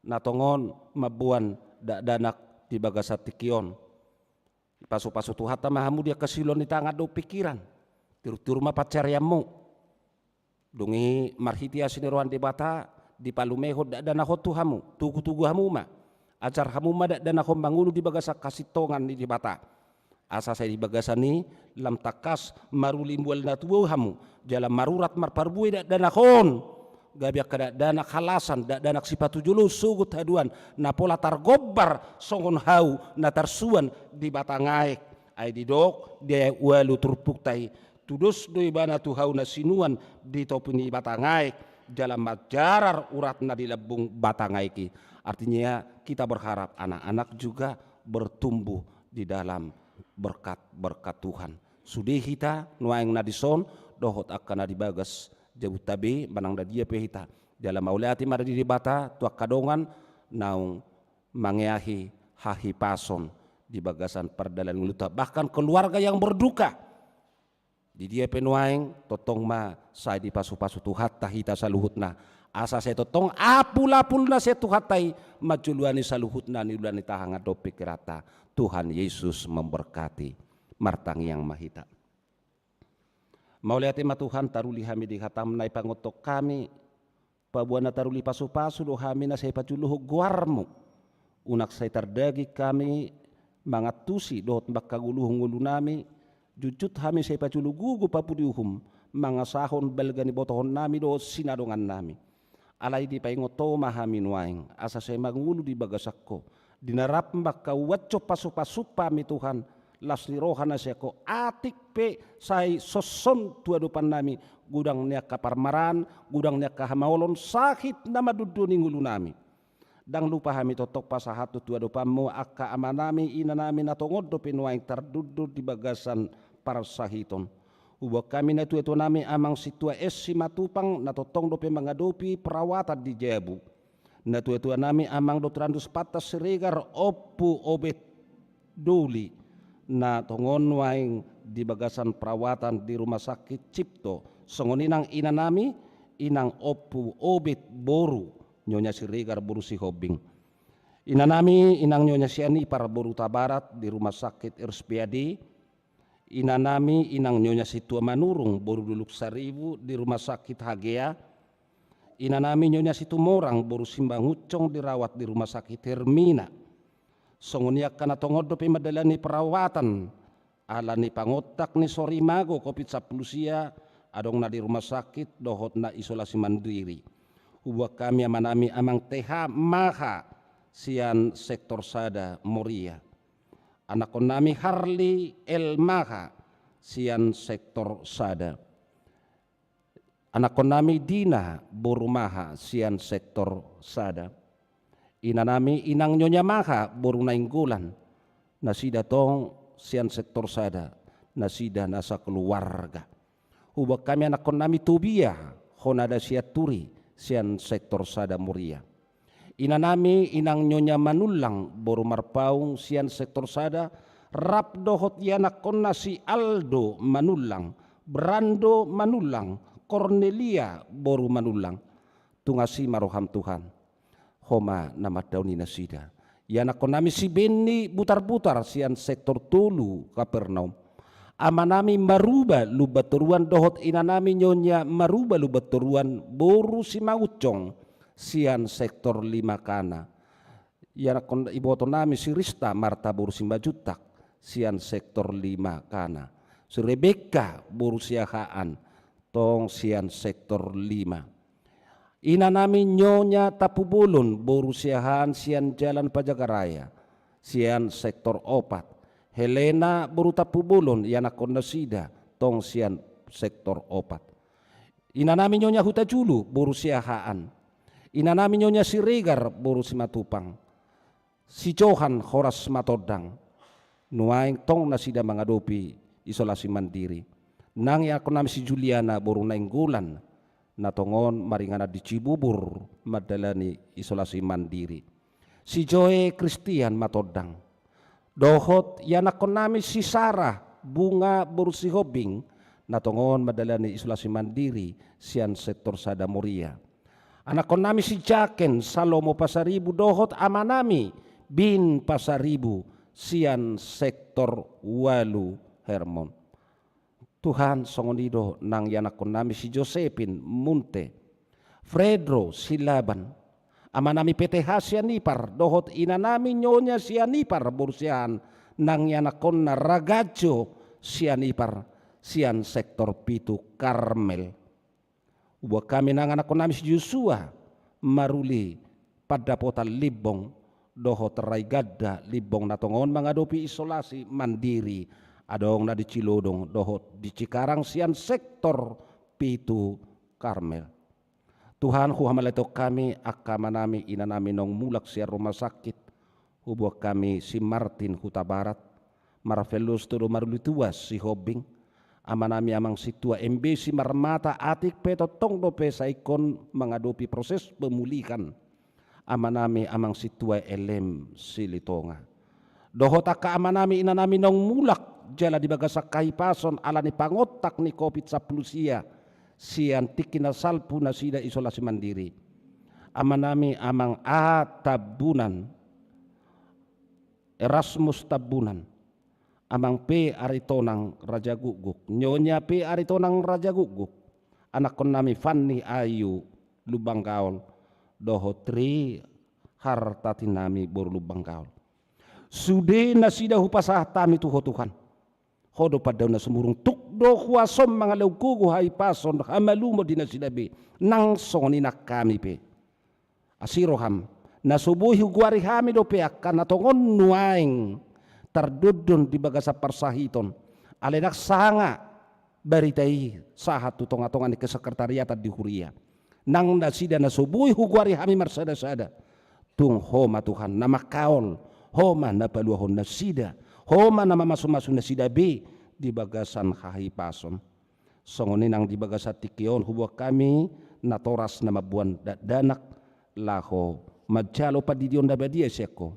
na tongon mamboan dakdanak di bagasan tingki on. Dipasupasu Tuhanta ma hamu di angka siulaon ni tangan dohot pingkiran. Tirutiru ma pansarianmu. Dung i marhite asi ni roha ni Debata, dipalumehon dakdanak on tu hamu, togutogu hamu ma. Ajar hamu ma dakdanak on mangolu di bagasan hasintongan ni Debata. Asa sai di bagasan i lam tangkas maruli mual na tubu hamu, jala marurat marparbue dakdanak on. Gabe angka dakdanak halasan, dakdanak sipatu jolo sogot haduan, na pola targombar songon hau na tarsuan di batang aek. Ai didok di ayat ualu turpukta i, tudos do ibana tu hau na sinuan di topi ni batang aek, jala manjarar uratna di lambung batang aek i. Artinya, kita berharap anak-anak juga bertumbuh di dalam berkat-berkat Tuhan. Sude hita nuaeng na dison, dohot angka na di bagas jabunta be, manang na dia pe hita. Jala mauliate ma di Debata tu angka dongan naung mangeahi hahipason di bagasan pardalanan ngolunta. Bahkan keluarga yang berduka, di dia pe nuaeng, tongtong ma sai dipasupasu Tuhanta hita saluhutna. Asa sai tongtong apulapulna sian Tuhanta i manjoloani saluhut na niula ni tangan dohot pingkiranta. Tuhan Yesus memberkati. Martangiang ma hita. Mauliate ma Tuhan, taruli hami di hataM na ipangothon hami. Paboa na taruli pasupasu do hami na sai pajulohon goarMu. Unang sai tardaging hami mangantusi dohot manghagoluhon ngolunami, jotjot hami sai pajolo gogo papudi uhum, mangasahon balga ni botohonnami dohot sinadongannami. Alai dipaingot Ho ma hami nuaeng, asa sai mangolu di bagasan Ho. Di na rap mangkauashon pasupasu hami Tuhan, las ni roha na sian Ho, atik pe sai sonson tu adopannami, godang ni angka parmaraan, godang ni angka hamaolon, sahit na mandondo ni ngolunami. Ndang lupa hami tongtong pasahathon tu adopanMu angka amanami, inanami na tongon dope nuaeng tardondo di bagasan parsahiton. Huboan hami natuatuanami Amang Sintua S. Simatupang na tongtong dope mangadopi perawatan di jabu. Natuatuanami Amang Dotrandus Pantas Siregar, Ompu Obed Doli, na tongon nuaeng di bagasan perawatan di Rumah Sakit Cipto. Songon i nang inanami, Inang Ompu Obed boru Nyonya Siregar boru Sihombing. Inanami Inang Nyonya Sianipar boru Tabarat di Rumah Sakit R S P A D. Inanami Inang Nyonya Sintua Manurung boru Dolok Saribu di Rumah Sakit Hagea. Inanami Nyonya Situmorang boru Simangunsong dirawat di Rumah Sakit Hermina. Songon i angka na tongon dope mandalani perawatan ala ni pangontak ni sorimago covid sampulu sia, adong na di rumah sakit dohot na isolasi mandiri. Huboan hami amanami Amang T H Maha sian sektor sada Moria. Anakkonnami Harli L. Maha sian sektor sada. Anakkonnami Dina boru Maha sian sektor sada. Inanami Inang Nyonya Maha boru Nainggolan. Nasida tong sian sektor sada. nasida na sakeluarga. Huboan hami anakkonnami Tobia, hona da Sianturi, sian sektor sada Moria. Inanami inang Nyonya Manullang boru Marpaung sian sektor sada, rap dohot ianakkonna si Aldo Manullang, Brando Manullang, Kornelia boru Manullang. Tung asi ma roham Tuhan, Ho ma na mandaoni nasida. Ianakkonnami si Benni Butarbutar sian sektor tolu Kapernaum. Amanami Maruba Lumbantoruan dohot inanami Nyonya Maruba Lumbantoruan boru Simangunsong sian sektor lima Kana. Ianakkon ibotonami si Rista Marta boru Simanjuntak sian sektor lima Kana. Si Rebekka boru Siahaan tong sian sektor lima. Inanami Nyonya Tampubolon boru Siahaan sian Jalan Pajagaraya sian sektor opat. Helena boru Tampubolon ianakkon nasida tong sian sektor opat. Inanami Nyonya Hutajulu boru Siahaan. Inanami Nyonya Siregar boru Simatupang. Si Johan horas matondang. Nuaeng tong nasida mangadopi isolasi mandiri. Nang ianakkonnami si Juliana boru Nainggolan, na tongon maringanan di Cibubur mandalani isolasi mandiri. Si Joe Kristian matondang. Dohot ianakkonnami si Sarah Bunga boru Sihombing, na tongon mandalani isolasi mandiri sian sektor sada Moria. Anakkonnami si Jaken Salomo Pasaribu dohot amanami Bin Pasaribu sian sektor ualu Hermon. Tuhan, songon i do nang ianakkonnami si Josepin Munte, Fredro Silaban, amanami P T H sian Ipar dohot inanami Nyonya sian Ipar boru Siahaan, nang ianakkonna Ragajo sian Ipar sian sektor pitu Karmel. Huboan hami nang anakkonnami si Josua Maruli Pandapotan Limbong dohot Rai Ganda Limbong na tongon mangadopi isolasi mandiri, adong na di Cilodong dohot di Cikarang sian sektor pitu Karmel. Tuhan, huhamauliatehon hami angka amanami inanami naung mulak sian rumah sakit. Huboan hami si Martin Hutabarat, Marvellus Todo Marulituas Sihombing, amanami amang sintua M B Simarmata Atik pe tongtong dope saingkon mangadopi proses pemulihan. Amanami amang sintua L M Silitonga. Dohot angka amanami inanami naung mulak jala di bagasan hahipason ala ni pangontak ni Covid sampulu sia sian tingki na salpu nasida isolasi mandiri. Amanami amang A Tambunan, Erasmus Tambunan, amang P Aritonang Rajagukguk, Nyonya P Aritonang Rajagukguk, anakkonnami Fanny Ayu Lumban Gaol, dohot Tri Hartatinami boru Lumban Gaol. Sude nasida hupasahat hami tu Ho Tuhan. Ho do pandaon na sumurung, tuk do huasom mangalehon gogo, hahipason, hamalumon di nasida be, nang songon i nang hami pe. Asi roham, na so boi hugoari hami dope angka na tongon nuaeng tardondon di bagasan parsahiton, alai ndang sanga barita i sahat tu tongatonga ni kesekretariatan di huria. Nang nasida na so boi hugoari hami marsadasada. Tung Ho ma Tuhan na mangkaol, Ho ma na paluahon nasida, Ho ma na mamasumasu nasida be di bagasan hahipason. Songon i nang di bagasan tingki on huboan hami natoras na mamboan dakdanak laho manjalo pandidion na badia sian Ho.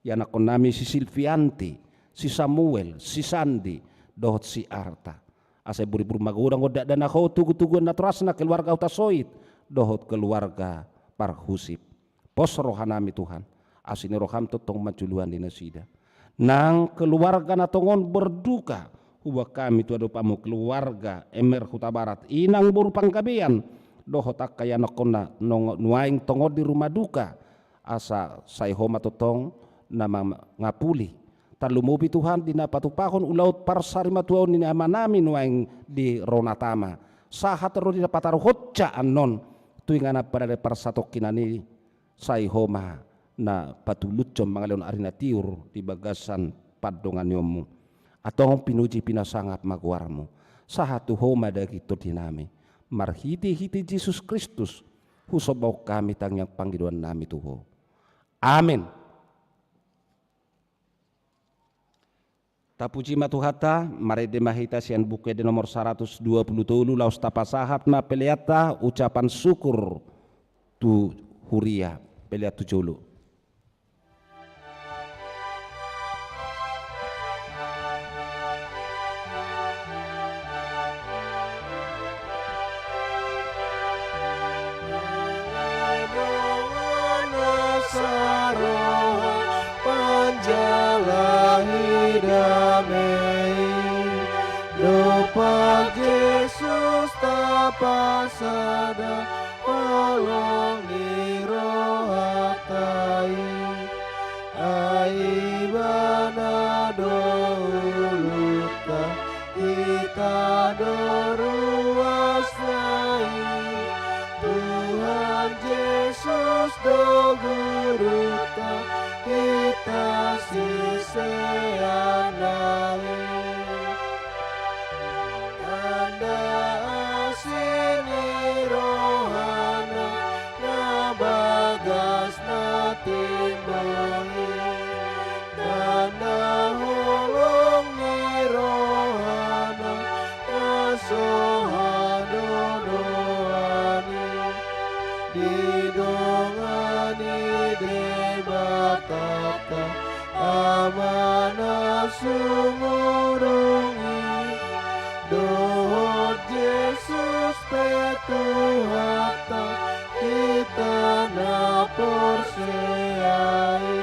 Ianakkonnami si Silvianti, si Samuel, si Sandi, dohot si Arta. Asa buribur magodang on dakdanak Ho, togutoguon natorasna keluarga Hutasoit dohot keluarga Parhusip. Pos rohanami Tuhan, asi ni roham tongtong manjoloani nasida. Nang keluarga na tongon berduka, huboan hami tu adopanmu keluarga Emer Hutabarat, inang boru Panggabean, dohot angka ianakkonna nong-, nuaeng tongon di rumah duka, asa sai Ho ma tongtong na mangapuli. Tarlumobi Tuhan di na patupahon ulaon parsarimatuaon ni amanami nuaeng di Ronatama. Sahat ro di na pataruhonsa annon tu inganan parade parsatongkinan i, sai Ho ma na patulutson mangalehon ari na tiur di bagasan pandonganionmu. Antong pinuji pinasangap ma goarmu. Sahat tu Ho ma daging tondinami. Marhitehite Jesus Kristus, husombahon hami tangiang pangidoannami tu Ho. Amen. Tapuji ma Tuhanta, marende ma hita sian Buku Ende nomor saratus dua pulu tolu, laos tapasahat ma peleanta ucapan syukur tu huria, pelean tu jolo. Saroha manjalahi dame i, dompak Jesus tapasada holong ni rohanta i. Ai Ibana do uluta, hita do ruasna i. Tuhan Jesus do gurunta, hita siseanna i. Tanda asi ni rohana na bagas na timbo i. Tanda holong ni rohana na so hadodoan i. Didongani Debatanta Ama na sumurung i, dohot Jesus pe Tuhanta, hita na porsea i.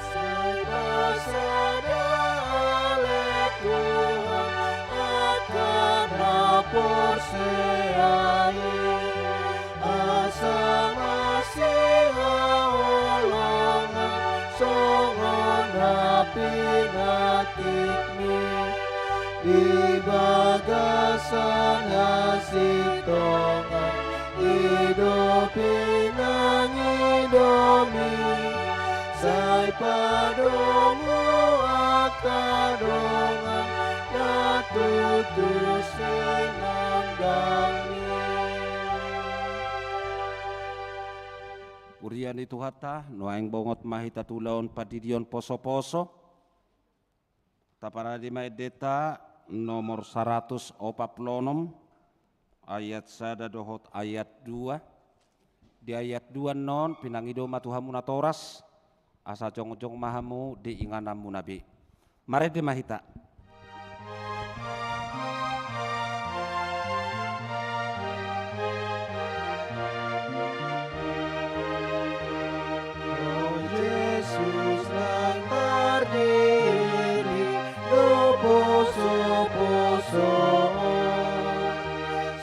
Sai pasada ale Tuhan angka na porsea i, asa masihaholongan songon na pinantikmi. Di bagasan hasintongan i do pinangidomi, sai padomu angka dongan na tutu sinondangmi. Huria ni Tuhanta, nuaeng bongot ma hita tu ulaon pandidion posoposo. Taparade ma endenta nomor saratus opat pulu onom, ayat sada dohot ayat dua. Di ayat dua annon pinangido ma tu hamu natoras, asa jongjong ma hamu di ingananmuna be. Marende ma hita. O Jesus, nang tardiri do posoposo on,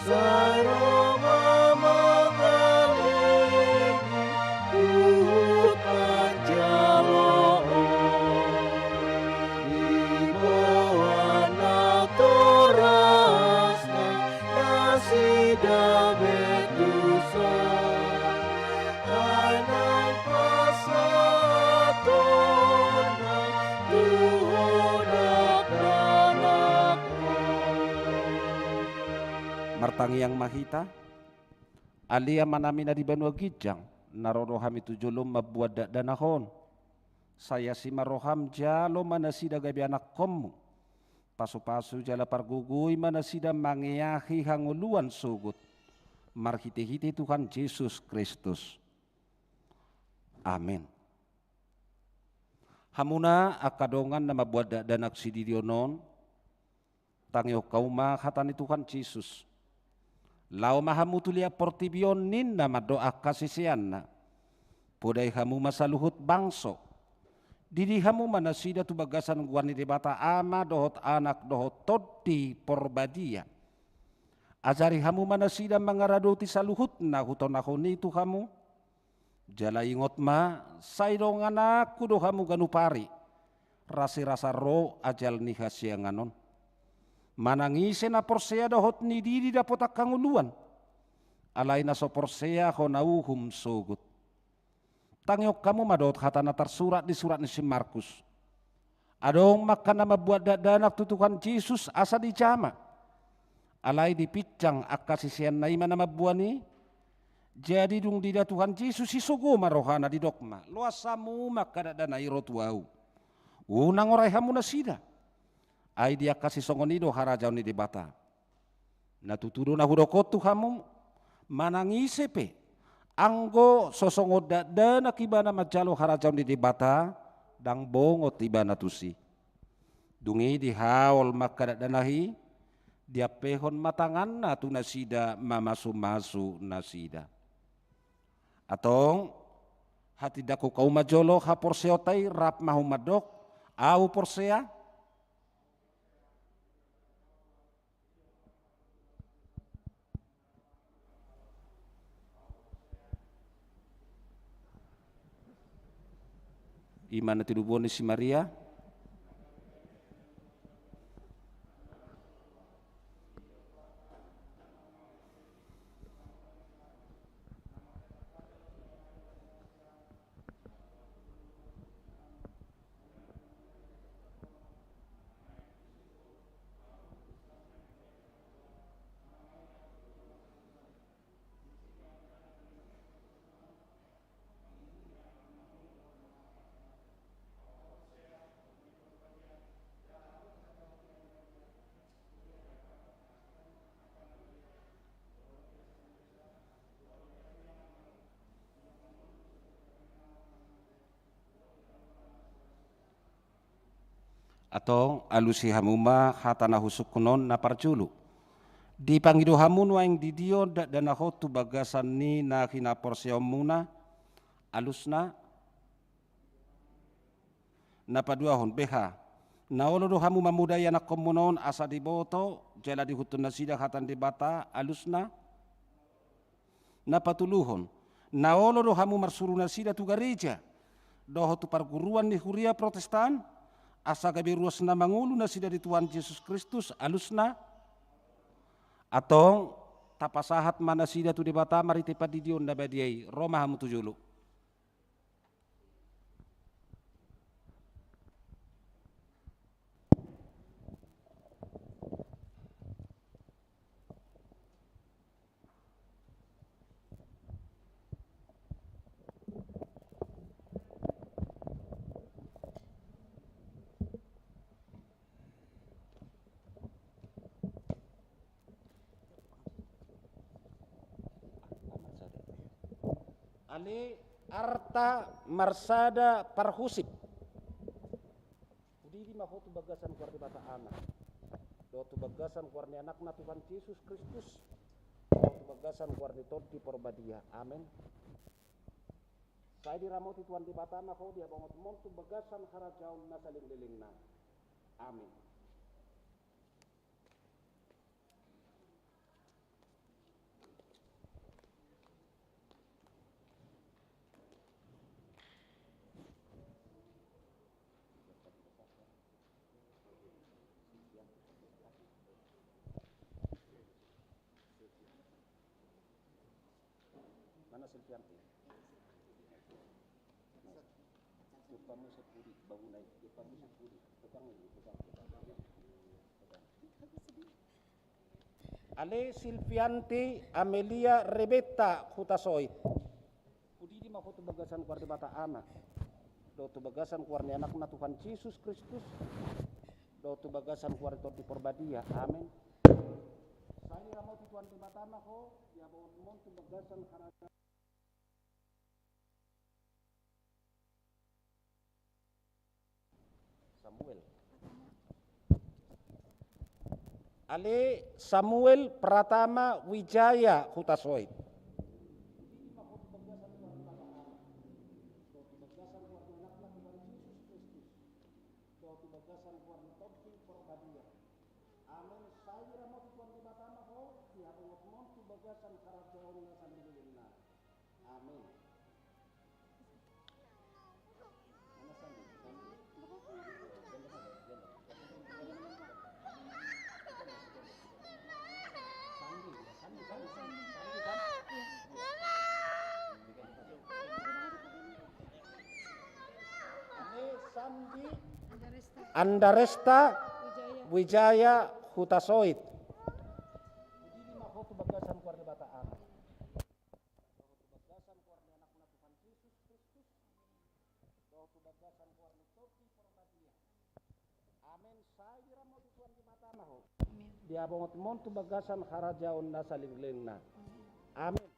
sai ro ma mangalehon huhut manjalo on. Diboan natorasna nasida be tu son, ai naeng pasahatonna tu Ho dakdanak on. Martangiang ma hita. Ale Amanami na di banua ginjang, na ro do hami tu jolom mamboan dakdanak on. Sai asi ma roham, jalo ma nasida gabe anakkonmu. Pasupasu jala pargogoi ma nasida mangeahi hangoluan sogot. Marhitehite Tuhan Jesus Kristus. Amen. Hamuna angka dongan na mamboan dakdanak sididion on, tangihon hamu ma hata ni Tuhan Jesus. Laho ma hamu tu liat portibi on, ninna mandok angka siseanna. Podai hamu ma saluhut bangso. Didi hamu ma nasida tu bagasan goar ni Debata Ama dohot Anak dohot Tondi Porbadia. Ajari hamu ma nasida mangaradoti saluhutna hutonahon i tu hamu. Jala ingot ma, sai dongananku do hamu ganup ari, rasirasa ro ajal ni hasiangan on. Manang ise na porsea dohot ni didi dapotan hangoluan, alai na so porsea hona uhum sogot. Tangihon hamu ma dohot hata na tarsurat di surat ni si Markus. Adong ma angka na mambuat dakdanak tu Tuhan Jesus asa dijama. Alai dipinsang angka siseanna i ma na mamboan i. Jadi dung diida Tuhan Jesus i sogo ma rohana, didok ma, loas hamu ma angka dakdanak i ro tu ahu. Unang orai hamu nasida. Ai di angka sisongon i do harajaon ni Debata. Na tutu do na hudok on tu hamu, manang ise pe, anggo so songon dakdanak ibana manjalo harajaon ni Debata, ndang bongot ibana tusi. Dung i dihaol ma angka dakdanak i, diampehon ma tanganna tu nasida mamasumasu nasida. Antong, hatindangkon hamu ma jolo haporseaonta i, rap ma hamu mandok, ahu porsea. I ma na tinubuan ni si Maria. Antong, alusi hamu ma hata na husungkun on. Na parjolo, dipangido hamu nuaeng didia dakdanak on tu bagasan ni na hinaporseaonmuna. Alusna. Na paduahon, beha, na olo do hamu mamodai anakkonmuna on asa diboto jala diihuthon nasida hata ni Debata. Alusna. Na patoluhon, na olo do hamu marsuru nasida tu gareja dohot tu parguruan ni huria Protestan, asa gabe ruas na mangolu nasida di Tuhan Jesus Kristus. Alusna. Antong, tapasahat ma nasida tu Debata marhite pandidion na badia i. Ro ma hamu tu jolo. Ale arta marsada parhusip. Hudidi ma ho tu bagasan goar ni Debata Ama, dohot tu bagasan goar ni Anakna Tuhan Jesus Kristus, dohot tu bagasan goar ni Tondi Porbadia. Amen. Sai diramoti Tuhan Debata ma ho, dihabongotmon tu bagasan harajaon na saleleng-lelengna. Amen. Mana Silvianti? Nah. Tumpang muse pudi, bangun ai. Tumpang muse pudi. Tukang ini, tukang, tukang. Tukang. Ale Silvianti Amelia Rebetta Hutasoit. Hudidi ma ho tu bagasan goar ni Debata Ama, dohot tu bagasan goar ni Anakna Tuhan Jesus Kristus, dohot tu bagasan goar ni Tondi Porbadia. Amen. Sai diramoti Tuhan Debata ma ho, dihabongotmon tu bagasan harajaon. Samuel. Ale Samuel Pratama Wijaya Hutasoit. Amen. Sai diramoti Tuhan Debata ma ho, Dihabongot ma on tu bagasan harajaon na saleleng lelengna. Amen. Andaresta Wijaya Hutasoit. Dohot tu bagasan goar ni Tuhan Jesus Kristus, dohot tu bagasan goar ni Tondi Porbadia. Amen. Sai diramoti Tuhan Debatana ho. Amen. Dihabongot ma on tu bagasan harajaon na saleleng lelengna. Amen.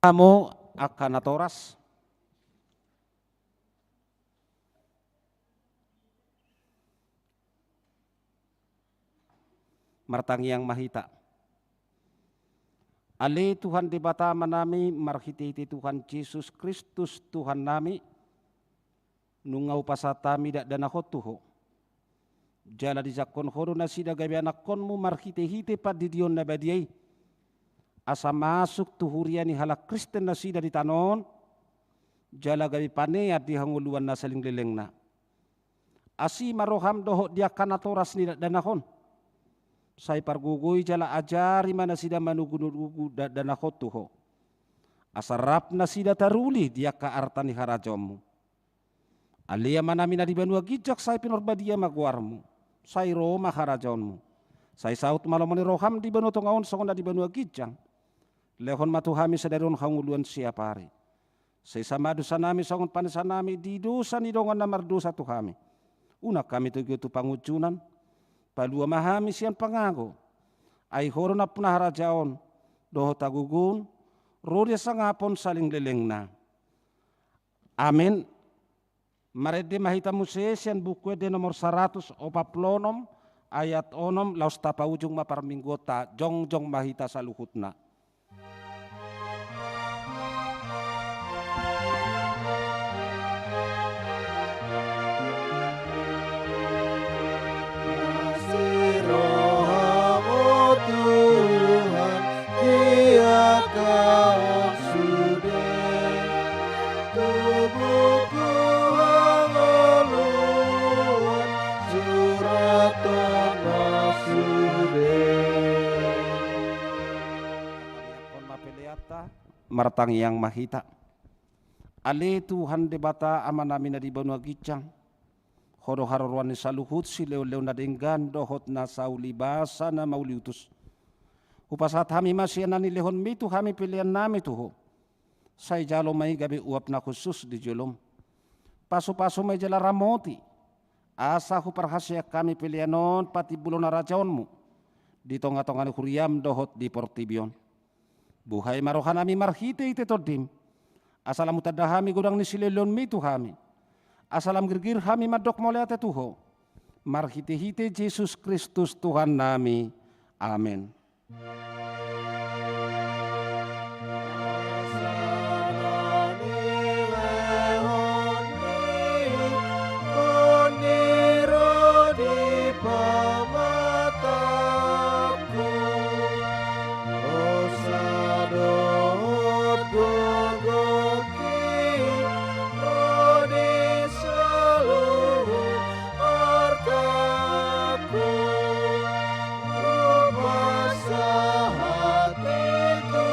Hamu angka natoras, martangiang ma hita. Ale Tuhan Debata Amanami, marhitehite Tuhan Jesus Kristus Tuhannami, nunga hupasahat hami dakdanakon tu Ho. Jala dijangkon Ho do nasida gabe anakkonmu marhitehite pandidion na badia i, asa masuk tu huria ni halak Kristen nasida di tano on, jala gabe panean di hangoluan na saleleng lelengna. Asi ma roham dohot di angka natoras ni dakdanak on. Sai pargogoi jala ajari ma nasida manugunugu dakdanak on tu Ho, asa rap nasida taruli di angka arta ni harajaonmu. Ale Amanami na di banua ginjang, sai pinarbadia ma goarmu. Sai ro ma harajaonmu. Sai saut ma lomo ni roham di banua tonga on songon na di banua ginjang. Lehon ma tu hami sadari on hangoluan siapari. Sesa ma dosanami songon panesanami di dosa ni dongan na mardosa tu hami. Unang hami togihon tu pangunjunan. Palua ma hami sian pangago. Ai Ho do nampuna harajaon, dohot hagogoon, ro di hasangapon saleleng lelengna. Amen. Marende ma hita muse sian Buku Ende nomor saratus opat pulu onom, ayat onom, laos tapaujung ma parmingguonta, jongjong ma hita saluhutna. Asi roham, o Tuhan, di angka on sude. Tu buku hangoluan suraton ma sude. Tangiangkon ma peleanta, martangiang ma hita. Ale Tuhan Debata Amanami na di banua ginjang, Ho do haroroan ni saluhut silehonlehon na denggan dohot na saulibasa na mauliutus. Hupasahat hami ma sian na nilehonmi tu hami peleannami tu Ho. Sai jalo ma i gabe uap na khusus di jolom. Pasupasu ma i jala ramoti, asa huparhaseang hami pelean on patimbulon harajaonmu di tongatonga ni huriam dohot di portibi on. Buhai ma rohanami marhitehite Tondim, asa lam hutanda hami godang ni silehonlehonmi tu hami, asa lam girgir hami mandok mauliate tu Ho, marhitehite Jesus Kristus Tuhannami. Amen. Artaku, hupasahat i tu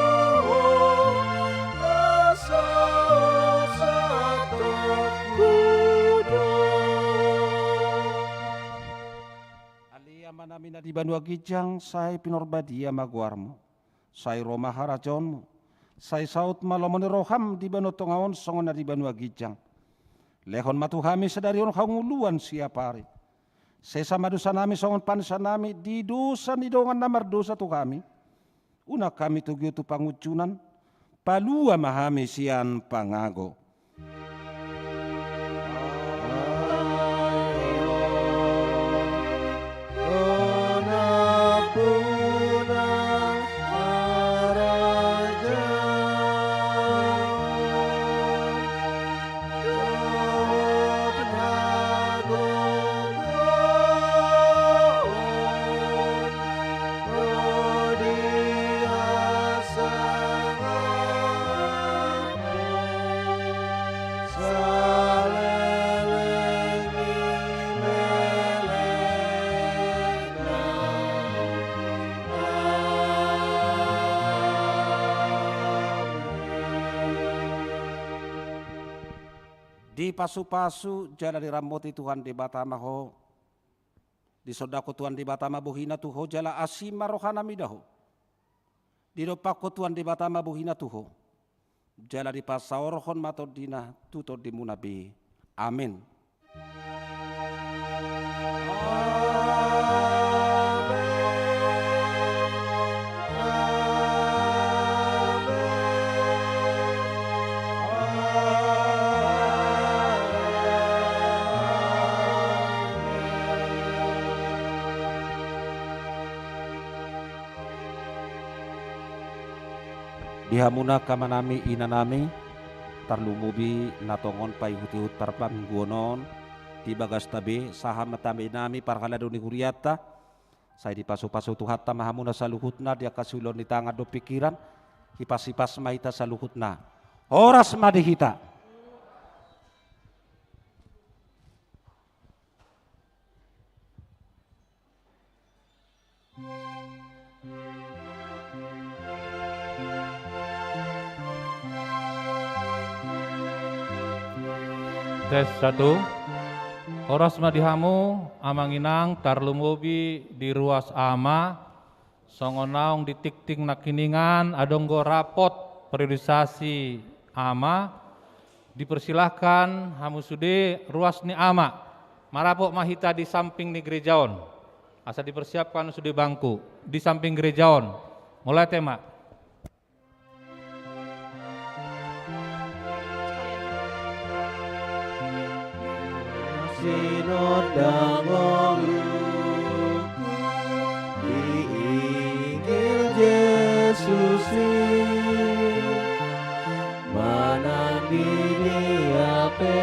Ho, na saut santongku do. Ale Amanami na di banua ginjang, sai pinarbadia ma goarmu. Sai ro ma harajaonmu. Sai saut ma lomo ni roham di banua tonga on songon na di banua ginjang. Lehon ma tu hami sadari on hangoluan siapari. Sesa ma dosanami songon panesanami di dosa ni dongan na mardosa tu hami. Unang hami togihon tu pangunjunan. Palua ma hami sian pangago. Dipasupasu jala diramoti Tuhan Debata ma ho. Disondangkon Tuhan Debata ma bohina tu ho jala asi ma rohana mida ho. Didompakkon Tuhan Debata ma bohina tu ho. Jala dipasaorhon ma tondina tu tondimuna be. Amen. Di hamuna angka amanami, inanami, tarlumobi na tongon paihutihut parmingguon on, di bagasta be, sahat ma tu amanami parhalado ni hurianta, sai dipasupasu Tuhanta ma hamuna saluhutna, di angka siulaon ni tangan dohot pingkiran, hipashipas ma hita saluhutna. Horas ma di hita. Tes satu. Horas ma di hamu, amang inang, tarlumobi di ruas ama, songon naung ditingting nangkiningan, adong do rapot periodisasi ama, dipersilahkan hamu sude ruas ni ama. Marapot ma hita di samping ni gereja on. Asa dipersiapkan sude bangku di samping gereja on. Mauliate ma. Sinondangku di Injil Jesus i, manang di dia pe